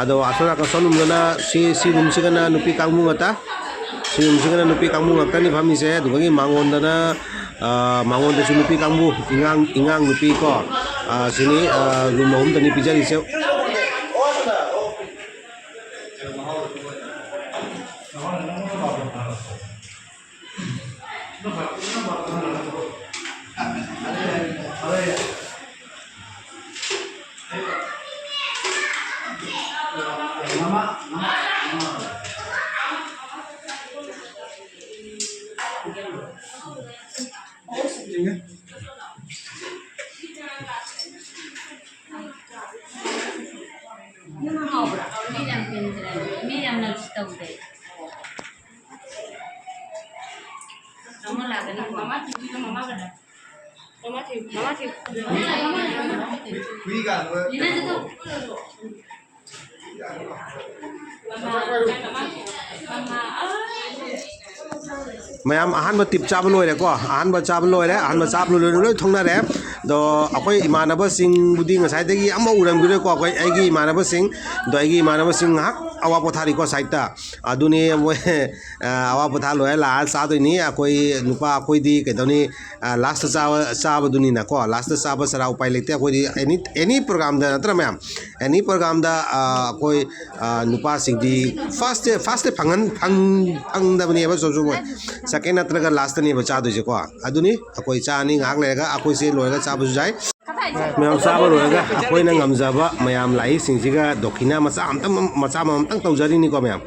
ꯑꯗꯣ ꯑꯁꯣꯝ ꯅꯥꯀꯟ ꯁꯣꯝ ꯔꯨꯝꯗꯅ ꯁꯤ, ꯁꯤ ꯔꯨꯝꯁꯤꯒꯅ ꯅꯨꯄꯤ ꯀꯥꯡꯕꯨ ꯉꯥꯛꯇ, ꯁꯤ ꯔꯨꯝꯁꯤꯒꯅ ꯅꯨꯄꯤ ꯀꯥꯡꯕꯨ ꯉꯥꯛꯇꯅꯤ ꯐꯝꯃꯤꯁꯦ꯫ ꯑꯗꯨꯗꯒꯤ ꯃꯉꯣꯟꯗꯅ, ꯑ, ꯃꯉꯣꯟꯗꯁꯨ ꯅꯨꯄꯤ ꯀꯥꯡꯕꯨ, ꯏꯉꯥꯡ, ꯏꯉꯥꯡ ꯅꯨꯄꯤ ꯀꯣ, ꯑ, ꯁꯤꯅꯤ, ꯑ, ꯔꯨꯝ ꯑꯍꯨꯝꯗꯅꯤ ꯄꯤꯖꯔꯤꯁꯦ꯫ ꯃꯤ ꯌꯥꯝ ꯄꯦꯟꯗ꯭ꯔꯦ꯫ ꯃꯤ ꯌꯥꯝꯅ ꯇꯧꯗꯦ꯫ ꯃꯃꯥ ꯊꯤꯕꯤꯌꯨ, ꯃꯃꯥꯒ꯫ ꯃꯃꯥ ꯊꯤꯌꯨ, ꯃꯃꯥ ꯊꯤꯌꯨ꯫ ꯂꯤꯅꯥ ꯆꯠꯊꯣꯛ꯫ ꯃꯌꯥꯝ ꯑꯍꯥꯟꯕ ꯇꯤꯞ ꯆꯥꯕ ꯂꯣꯏꯔꯦꯀꯣ꯫ ꯑꯍꯥꯟꯕ ꯆꯥꯕ ꯂꯣꯏꯔꯦ꯫ ꯑꯍꯥꯟꯕ ꯆꯥꯕ ꯂꯣꯏꯔꯦ꯫ ꯂꯣꯏ ꯊꯣꯛꯅꯔꯦ꯫ ꯑꯗꯣ ꯑꯩꯈꯣꯏ ꯏꯃꯥꯟꯅꯕꯁꯤꯡꯕꯨꯗꯤ ꯉꯁꯥꯏꯗꯒꯤ ꯑꯃꯐꯥꯎ ꯎꯔꯝꯈꯤꯔꯣꯏꯀꯣ꯫ ꯑꯩꯈꯣꯏ, ꯑꯩꯒꯤ ꯏꯃꯥꯟꯅꯕꯁꯤꯡ, ꯑꯗꯣ ꯑꯩꯒꯤ ꯏꯃꯥꯟꯅꯕꯁꯤꯡ ꯉꯥꯏꯍꯥꯛ ꯑꯋꯥ ꯄꯣꯊꯥꯔꯤꯀꯣ ꯁꯥꯏꯠꯇ꯫ ꯑꯗꯨꯅꯤ ꯃꯣꯏ, ꯑ, ꯑꯋꯥ ꯄꯣꯊꯥ ꯂꯣꯏꯔ ꯂꯥꯛꯑ ꯆꯥꯗꯣꯏꯅꯤ꯫ ꯑꯩꯈꯣꯏ ꯅꯨꯄꯥ ꯑꯩꯈꯣꯏꯗꯤ ꯀꯩꯗꯧꯅꯤ, ꯑ, ꯂꯥꯁꯇ ꯆꯥꯕ, ꯆꯥꯕꯗꯨꯅꯤꯅꯀꯣ꯫ ꯂꯥꯁꯇ ꯆꯥꯕ ꯆꯔꯥ ꯎꯄꯥꯏ ꯂꯩꯇꯦ꯫ ꯑꯩꯈꯣꯏꯗꯤ ꯑꯦꯅꯤ, ꯑꯦꯅꯤ ꯄ꯭ꯔꯣꯒ꯭ꯔꯥꯝꯗ ꯅꯠꯇ꯭ꯔꯥ ꯃꯌꯥꯝ? ꯑꯦꯅꯤ ꯄ꯭ꯔꯣꯒ꯭ꯔꯥꯝꯗ, ꯑ, ꯑꯩꯈꯣꯏ, ꯑ, ꯅꯨꯄꯥꯁꯤꯡꯗꯤ ꯐꯥꯔꯁ ꯗꯦ, ꯐꯥꯔꯁ ꯗꯦ ꯐꯪꯍꯟ-, ꯐꯪ-, ꯐꯪꯗꯕꯅꯦꯕ ꯁꯨꯝ ꯁꯨꯝ ꯃꯣꯏ꯫ ꯁꯦꯀꯦꯟ ꯅꯠꯇ꯭ꯔꯒ ꯂꯥꯁꯇꯅꯦꯕ ꯆꯥꯗꯣꯏꯁꯦꯀꯣ꯫ ꯑꯗꯨꯅꯤ ꯑꯩꯈꯣꯏ ꯆꯥꯅꯤ꯫ ꯉꯥꯏꯍꯥꯛ ꯂꯩꯔꯒ ꯑꯩꯈꯣꯏꯁꯦ ꯂꯣꯏꯔꯒ ꯆꯥꯕꯁꯨ ꯌꯥꯏ꯫ ꯃꯌꯥꯝ ꯆꯥꯕ ꯂꯣꯏꯔꯒ ꯑꯩꯈꯣꯏꯅ ꯉꯝꯖꯕ ꯃꯌꯥꯝ ꯂꯥꯛꯏꯁꯤꯡꯁꯤꯒ ꯗꯣꯈꯤꯅꯥ ꯃꯆꯥ ꯑꯃꯇꯪ, ꯃꯆꯥ ꯑꯃꯃꯝꯇꯪ ꯇꯧꯖꯔꯤꯅꯤꯀꯣ ꯃꯌꯥꯝ꯫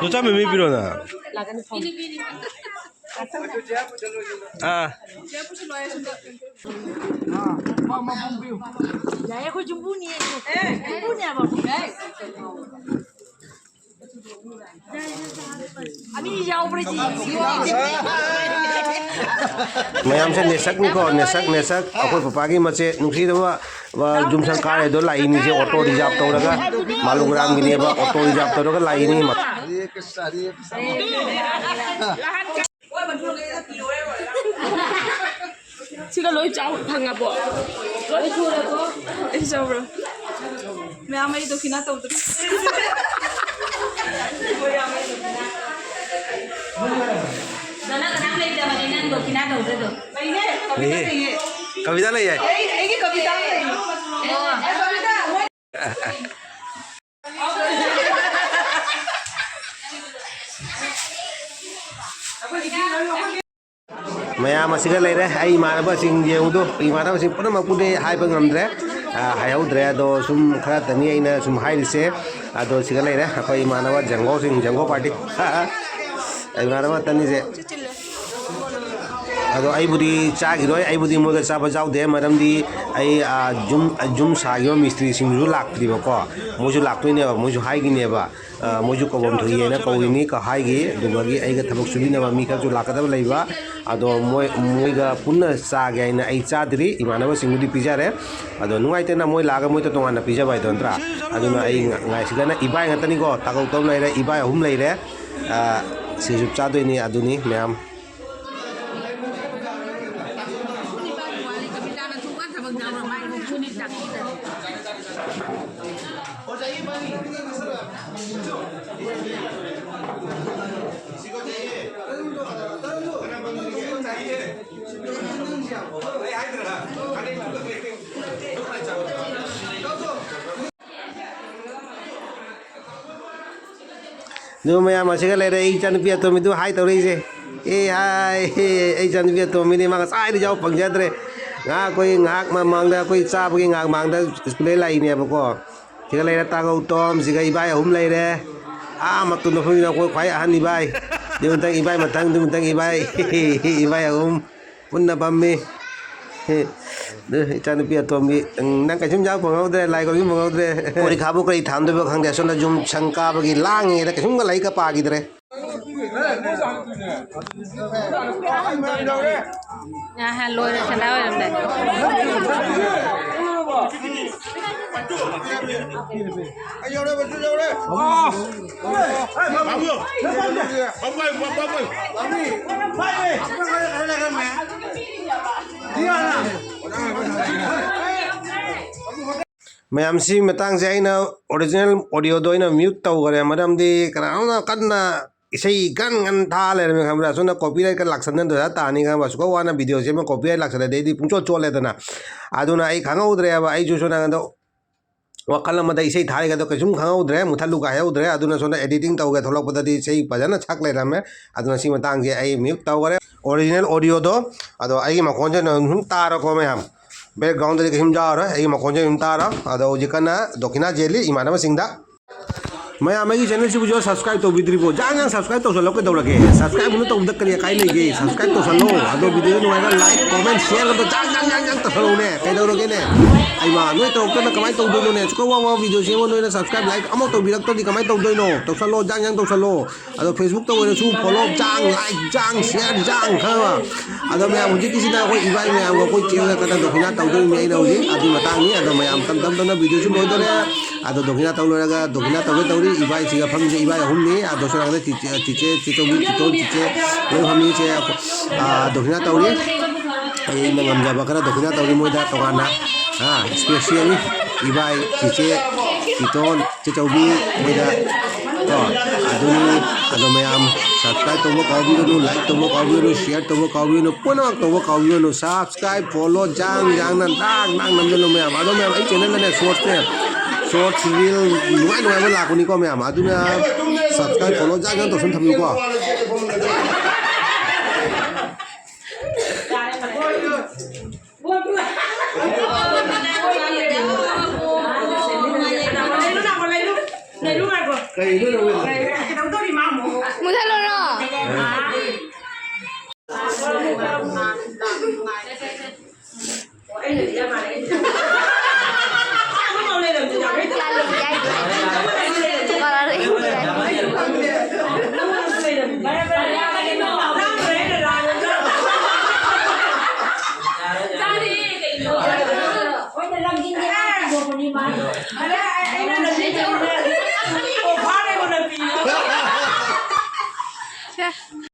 ꯅꯨꯆꯥ ꯃꯃꯤ ꯄꯤꯔꯣꯅ꯫ ꯑꯥ꯫ ꯌꯥꯏ, ꯑꯩꯈꯣꯏ ꯌꯨꯝꯕꯨꯅꯤ꯫ ꯌꯨꯝꯕꯨꯅꯦꯕ꯫ ꯑꯅꯤ ꯌꯥꯎꯕ꯭ꯔꯥ ꯌꯦꯡꯁꯤ꯫ ꯃꯌꯥꯝꯁꯦ ꯅꯦꯁꯛꯅꯤꯀꯣ, ꯅꯦꯁꯛ, ꯅꯦꯁꯛ꯫ ꯑꯩꯈꯣꯏ ꯄꯄꯥꯒꯤ ꯃꯆꯦ ꯅꯨꯡꯁꯤꯗꯕ, ꯑ, ꯌꯨꯝꯁꯪ ꯀꯥꯔꯦꯗꯣ ꯂꯥꯛꯏꯅꯤꯁꯦ, ꯑꯣꯇꯣ ꯔꯤꯖꯥꯕ ꯇꯧꯔꯒ, ꯃꯥꯂꯨꯒ꯭ꯔꯥꯝꯒꯤꯅꯦꯕ, ꯑꯣꯇꯣ ꯔꯤꯖꯥꯕ ꯇꯧꯔꯒ ꯂꯥꯛꯏꯅꯤ꯫ ꯁꯤꯒ ꯂꯣꯏ ꯆꯥꯎ ꯐꯪꯉꯕꯣ? ꯂꯣꯏ ꯁꯨꯔꯕꯣ? ꯑꯩ ꯆꯥꯎꯕ꯭ꯔꯣ? ꯃꯌꯥꯝ ꯑꯩ ꯗꯣꯈꯤꯅꯥ ꯇꯧꯗ꯭ꯔꯤ꯫ ꯅꯪ ꯀꯅꯥꯝ ꯂꯩꯇꯕꯅꯤ, ꯅꯪ ꯗꯣꯈꯤꯅꯥ ꯇꯧꯗ꯭ꯔꯗꯣ꯫ ꯂꯩꯌꯦ, ꯀꯕꯤꯇꯥ ꯂꯩꯌꯦ꯫ ꯀꯕꯤꯇꯥ ꯑꯃ ꯂꯩꯌꯦ꯫ ꯑꯩ, ꯑꯩꯒꯤ ꯀꯕꯤꯇꯥ ꯑꯃ ꯂꯩꯌꯦ꯫ ꯑꯣ꯫ ꯑꯩ ꯀꯕꯤꯇꯥ, ꯃꯣꯏ ꯃꯌꯥꯝ ꯑꯁꯤꯒ ꯂꯩꯔꯦ꯫ ꯑꯩ ꯏꯃꯥꯟꯅꯕꯁꯤꯡ ꯌꯦꯡꯉꯨꯗꯣ, ꯏꯃꯥꯟꯅꯕꯁꯤꯡ ꯄꯨꯝꯅꯃꯛꯄꯨꯗꯤ ꯍꯥꯏꯕ ꯉꯝꯗ꯭ꯔꯦ꯫ ꯑ, ꯍꯥꯏꯍꯧꯗ꯭ꯔꯦ꯫ ꯑꯗꯣ ꯁꯨꯝ ꯈꯔꯇꯅꯤ ꯑꯩꯅ ꯁꯨꯝ ꯍꯥꯏꯔꯤꯁꯦ꯫ ꯑꯗꯣ ꯁꯤꯒ ꯂꯩꯔꯦ ꯑꯩꯈꯣꯏ ꯏꯃꯥꯟꯅꯕ ꯖꯪꯒꯣꯁꯤꯡ, ꯖꯪꯒꯣ ꯄꯥꯔꯇꯤ꯫ ꯏꯃꯥꯟꯅꯕ ꯇꯅꯤꯁꯦ꯫ ꯑꯗꯣ ꯑꯩꯕꯨꯗꯤ ꯆꯥꯈꯤꯔꯣꯏ, ꯑꯩꯕꯨꯗꯤ ꯃꯣꯏꯒ ꯆꯥꯕ ꯌꯥꯎꯗꯦ꯫ ꯃꯔꯝꯗꯤ ꯑꯩ, ꯑ, ꯌꯨꯝ, ꯌꯨꯝ ꯁꯥꯈꯤꯕ ꯃꯤꯁꯇ꯭ꯔꯤꯁꯤꯡꯗꯨꯁꯨ ꯂꯥꯛꯇ꯭ꯔꯤꯕꯀꯣ꯫ ꯃꯣꯏꯁꯨ ꯂꯥꯛꯇꯣꯏꯅꯦꯕ, ꯃꯣꯏꯁꯨ ꯍꯥꯏꯈꯤꯅꯦꯕ꯫ ꯑ, ꯃꯣꯏꯁꯨ ꯀꯧꯐꯝ ꯊꯣꯛꯏ ꯍꯥꯏꯅ ꯀꯧꯔꯤꯅꯤ, ꯀ-, ꯍꯥꯏꯈꯤ꯫ ꯑꯗꯨꯗꯒꯤ ꯑꯩꯒ ꯊꯕꯛ ꯁꯨꯃꯤꯟꯅꯕ ꯃꯤ ꯈꯔꯁꯨ ꯂꯥꯛꯀꯗꯕ ꯂꯩꯕ꯫ ꯑꯗꯣ ꯃꯣꯏ, ꯃꯣꯏꯒ ꯄꯨꯟꯅ ꯆꯥꯒꯦ ꯍꯥꯏꯅ ꯑꯩ ꯆꯥꯗ꯭ꯔꯤ꯫ ꯏꯃꯥꯟꯅꯕꯁꯤꯡꯕꯨꯗꯤ ꯄꯤꯖꯔꯦ꯫ ꯑꯗꯣ ꯅꯨꯡꯉꯥꯏꯇꯦꯅ ꯃꯣꯏ ꯂꯥꯛꯑꯒ ꯃꯣꯏꯗ ꯇꯣꯉꯥꯟꯅ ꯄꯤꯖꯕ ꯍꯥꯏꯗꯣ ꯅꯠꯇ꯭ꯔꯥ? ꯑꯗꯨꯅ ꯑꯩ ꯉ-, ꯉꯥꯏꯁꯤꯒꯅ ꯏꯕꯥꯏ ꯉꯥꯛꯇꯅꯤꯀꯣ, ꯇꯥꯒꯧ ꯇꯧ ꯂꯩꯔꯦ, ꯏꯕꯥꯏ ꯑꯍꯨꯝ ꯂꯩꯔꯦ꯫ ꯑ, ꯁꯤꯡꯖꯨ ꯆꯥꯗꯣꯏꯅꯤ꯫ ꯑꯗꯨꯅꯤ ꯃꯌꯥꯝ꯫ ꯑꯗꯨ ꯃꯌꯥꯝ ꯑꯁꯤꯒ ꯂꯩꯔꯦ ꯑꯩ ꯏꯆꯥꯅꯨꯄꯤ ꯑꯇꯣꯝꯕꯤꯗꯨ ꯍꯥꯏ ꯇꯧꯔꯛꯏꯁꯦ꯫ ꯑꯦ ꯍꯥꯏ, ꯑꯦ, ꯑꯩ ꯏꯆꯥꯅꯨꯄꯤ ꯑꯇꯣꯝꯕꯤꯅꯤ, ꯃꯥ ꯉꯁꯥꯏꯗꯩ ꯌꯥꯎ ꯐꯪꯖꯗ꯭ꯔꯦ꯫ ꯉꯥꯏꯍꯥꯛ ꯑꯩꯈꯣꯏ ꯉꯥꯏꯍꯥꯛ ꯃꯃꯥꯡꯗ ꯑꯩꯈꯣꯏ ꯆꯥꯕꯒꯤ ꯉꯥꯏꯍꯥꯛ ꯃꯃꯥꯡꯗ ꯁ꯭ꯀꯨꯜꯗꯩ ꯂꯥꯛꯏꯅꯦꯕꯀꯣ꯫ ꯁꯤꯒ ꯂꯩꯔꯦ ꯇꯥꯒꯧ ꯇꯣꯝ, ꯁꯤꯒ ꯏꯕꯥꯏ ꯑꯍꯨꯝ ꯂꯩꯔꯦ꯫ ꯑꯥ ꯃꯇꯨꯡꯗ ꯑꯩꯈꯣꯏꯅ ꯑꯩꯈꯣꯏ ꯈ꯭ꯋꯥꯏ ꯑꯍꯟ ꯏꯕꯥꯏ꯫ ꯑꯗꯨ ꯃꯊꯪ ꯏꯕꯥꯏ ꯃꯊꯪ, ꯑꯗꯨ ꯃꯊꯪ ꯏꯕꯥꯏ꯫ ꯏꯕꯥꯏ ꯑꯍꯨꯝ ꯄꯨꯟꯅ ꯐꯝꯃꯤ꯫ ꯑꯗꯨ ꯏꯆꯥꯅꯨꯄꯤ ꯑꯇꯣꯝꯕꯤ, ꯎꯝ, ꯅꯪ ꯀꯩꯁꯨꯝ ꯌꯥꯎ ꯐꯪꯍꯧꯗ꯭ꯔꯦ, ꯂꯥꯏ ꯀꯧꯁꯨ ꯐꯪꯍꯧꯗ꯭ꯔꯦ꯫ ꯄꯣꯔꯤꯈꯥꯕꯨ ꯀꯔꯤ ꯊꯥꯝꯗꯣꯏꯕ ꯈꯪꯗꯦ꯫ ꯑꯁꯣꯝꯗ ꯌꯨꯝ ꯁꯪ ꯀꯥꯕꯒꯤ ꯂꯥꯡꯉꯦꯗ, ꯀꯩꯁꯨꯝꯒ ꯂꯥꯏꯔꯤꯛꯀ ꯄꯥꯈꯤꯗ꯭ꯔꯦ꯫ ꯑꯍ, ꯂꯣꯏꯔꯦ, ꯁꯟꯗꯥ ꯑꯣꯏꯔꯝꯗꯥꯏ꯫ ꯃꯌꯥꯝ, ꯁꯤ ꯃꯇꯥꯡꯁꯦ ꯑꯩꯅ original audio ꯗꯣ ꯑꯩꯅ mute ꯇꯧꯈꯔꯦ, ꯃꯔꯝꯗꯤ ꯀꯅꯥꯅꯣꯝꯅ ꯀꯟꯅ ꯏꯁꯩ ꯀꯟ ꯀꯟ ꯊꯥ ꯂꯩꯔꯝꯃꯦ, ꯈꯪꯕ꯭ꯔꯥ? ꯁꯣꯝꯗ copyright ꯀ ꯂꯥꯛꯁꯟꯗꯅ ꯗꯁꯥ ꯇꯥꯅꯤ, ꯈꯪꯕ꯭ꯔꯥ? ꯁꯨꯀꯧ ꯋꯥꯅ video ꯁꯦꯝꯃ copyright ꯂꯥꯛꯁꯜꯂꯗꯤ ꯑꯩꯗꯤ ꯄꯨꯡꯆꯣꯠ ꯆꯣꯠꯂꯦꯗꯅ꯫ ꯑꯗꯨꯅ ꯑꯩ ꯈꯪꯍꯧꯗ꯭ꯔꯦꯕ, ꯑꯩꯁꯨ ꯁꯣꯝ ꯅꯥꯀꯟꯗ ꯋꯥꯈꯜ ꯑꯃꯗ ꯏꯁꯩ ꯊꯥꯔꯤꯉꯩꯗꯣ ꯀꯩꯁꯨꯝ ꯈꯪꯍꯧꯗ꯭ꯔꯦ, ꯃꯨꯊꯠꯂꯨꯒ ꯍꯥꯏꯍꯧꯗ꯭ꯔꯦ꯫ ꯑꯗꯨꯅ ꯁꯣꯝꯗ editing ꯇꯧꯒꯦ ꯊꯣꯛꯂꯛꯄꯗꯗꯤ ꯏꯁꯩ ꯐꯖꯅ ꯁꯛ ꯂꯩꯔꯝꯃꯦ꯫ ꯑꯗꯨꯅ ꯁꯤ ꯃꯇꯥꯡꯁꯦ ꯑꯩ mute ꯇꯧꯈꯔꯦ, original audio ꯗꯣ꯫ ꯑꯗꯣ ꯑꯩꯒꯤ ꯃꯈꯣꯟꯁꯦ ꯅꯪ ꯁꯨꯝ ꯇꯥꯔꯣꯀꯣ ꯃꯌꯥꯝ, background ꯗꯗꯤ ꯀꯩꯁꯨꯝ ꯌꯥꯎꯔꯣꯏ, ꯑꯩꯒꯤ ꯃꯈꯣꯟꯁꯦ ꯑꯗꯨꯝ ꯇꯥꯔꯣ꯫ ꯑꯗꯣ ꯍꯧꯖꯤꯛ ꯀꯟꯅ ꯗꯣꯈꯤꯅꯥ ꯆꯦꯜꯂꯤ ꯏꯃꯥꯟꯅꯕꯁꯤꯡꯗ꯫ ꯃꯌꯥꯝ, ꯑꯩꯒꯤ channel ꯁꯤꯕꯨ ꯍꯧꯖꯤꯛ subscribe ꯇꯧꯕꯤꯗ꯭ꯔꯤꯕꯣ? ꯖꯥꯡ ꯖꯥꯡ subscribe ꯇꯧꯁꯜꯂꯣ, ꯀꯩꯗꯧꯔꯒꯦ? Subscribe ꯑꯃ ꯇꯧꯕꯗ ꯀꯔꯤ ꯑꯀꯥꯏ ꯂꯩꯒꯦ? Subscribe ꯇꯧꯁꯜꯂꯣ꯫ ꯑꯗꯣ video ꯗꯨ ꯅꯨꯡꯉꯥꯏꯔꯒ like, comment, share ꯑꯗꯣ ꯖꯥꯡ ꯖꯥꯡ ꯖꯥꯡ ꯖꯥꯡ ꯇꯧꯁꯜꯂꯣꯅꯦ, ꯀꯩꯗꯧꯔꯒꯦꯅꯦ? ꯑꯩꯃ, ꯅꯣꯏ ꯇꯧꯔꯛꯇꯅ ꯀꯃꯥꯏꯅ ꯇꯧꯗꯣꯏꯅꯣꯅꯦ? ꯁꯨꯀꯧ ꯋꯥ ꯋꯥ video ꯁꯦꯝꯃ ꯅꯣꯏꯅ subscribe, like ꯑꯃ ꯇꯧꯕꯤꯔꯛꯇ꯭ꯔꯗꯤ ꯀꯃꯥꯏꯅ ꯇꯧꯗꯣꯏꯅꯣ? ꯇꯧꯁꯜꯂꯣ, ꯖꯥꯡ ꯖꯥꯡ ꯇꯧꯁꯜꯂꯣ꯫ ꯑꯗꯣ Facebook ꯇ ꯑꯣꯏꯔꯁꯨ follow ꯖꯥꯡ, like ꯖꯥꯡ, share ꯖꯥꯡ, ꯈꯪꯉꯕ? ꯑꯗꯣ ꯃꯌꯥꯝ, ꯍꯧꯖꯤꯛꯀꯤꯁꯤꯅ ꯑꯩꯈꯣꯏ ꯏꯕꯥꯏ ꯃꯌꯥꯝꯒ ꯑꯩꯈꯣꯏ ꯆꯦ ꯍꯣꯏꯒ ꯀꯟꯅ ꯗꯣꯈꯤꯅꯥ ꯇꯧꯗꯣꯏꯅꯤ ꯑꯩꯅ ꯍꯧꯖꯤꯛ꯫ ꯑꯗꯨꯒꯤ ꯃꯇꯥꯡꯅꯤ꯫ ꯑꯗꯣ ꯃꯌꯥꯝ, ꯇꯝ ꯇꯝ ꯇꯝꯅ video ꯁꯨ ꯂꯣꯏꯗꯣꯔꯦ꯫ ꯑꯗꯣ ꯗꯣꯈꯤꯅꯥ ꯇꯧ ꯂꯣꯏꯔꯒ ꯗꯣꯈꯤꯅꯥ ꯇꯧꯒꯦ ꯇꯧꯔꯤ꯫ ꯏꯕꯥꯏꯁꯤꯒ ꯐꯝꯃꯤꯁꯦ ꯏꯕꯥꯏ ꯑꯍꯨꯝꯅꯤ꯫ ꯑꯗꯣ ꯁꯣꯝ ꯅꯥꯀꯟꯗ ꯆꯤꯆꯦ, ꯆꯤꯆꯦ, ꯆꯤꯆꯧꯕꯤ, ꯆꯤꯇꯣꯟ, ꯆꯤꯆꯦ ꯂꯣꯏ ꯐꯝꯃꯤꯁꯦ, ꯑ, ꯗꯣꯈꯤꯅꯥ ꯇꯧꯔꯤ꯫ ꯑꯩꯅ ꯉꯝꯖꯕ ꯈꯔ ꯗꯣꯈꯤꯅꯥ ꯇꯧꯔꯤ ꯃꯣꯏꯗ ꯇꯣꯉꯥꯟꯅ꯫ ꯑ, specially ꯏꯕꯥꯏ, ꯆꯤꯆꯦ, ꯆꯤꯇꯣꯟ, ꯆꯤꯆꯧꯕꯤ ꯃꯣꯏꯗ꯫ ꯀꯣ, ꯑꯗꯨꯅꯤ꯫ ꯑꯗꯣ ꯃꯌꯥꯝ subscribe ꯇꯧꯕ ꯀꯥꯎꯕꯤꯒꯅꯨ, like ꯇꯧꯕ ꯀꯥꯎꯕꯤꯒꯅꯨ, share ꯇꯧꯕ ꯀꯥꯎꯕꯤꯒꯅꯨ, ꯄꯨꯝꯅꯃꯛ ꯇꯧꯕ ꯀꯥꯎꯕꯤꯒꯅꯨ꯫ Subscribe, follow ꯖꯥꯡ ꯖꯥꯡꯅ ꯗꯥꯡ ꯗꯥꯡ ꯅꯝꯖꯜꯂꯨ ꯃꯌꯥꯝ꯫ ꯑꯗꯣ ꯃꯌꯥꯝ, ꯑꯩ channelꯗꯅꯦ, shortsꯅꯦ, shorts reel ꯅꯨꯡꯉꯥꯏ ꯅꯨꯡꯉꯥꯏꯕ ꯂꯥꯛꯄꯅꯤꯀꯣ ꯃꯌꯥꯝ꯫ ꯑꯗꯨꯅ subscribe, follow ꯖꯥꯡ ꯖꯥꯡ ꯇꯧꯁꯟ ꯊꯝꯕꯤꯌꯨꯀꯣ꯫ ꯃꯨꯊꯠꯂꯨꯔꯣ?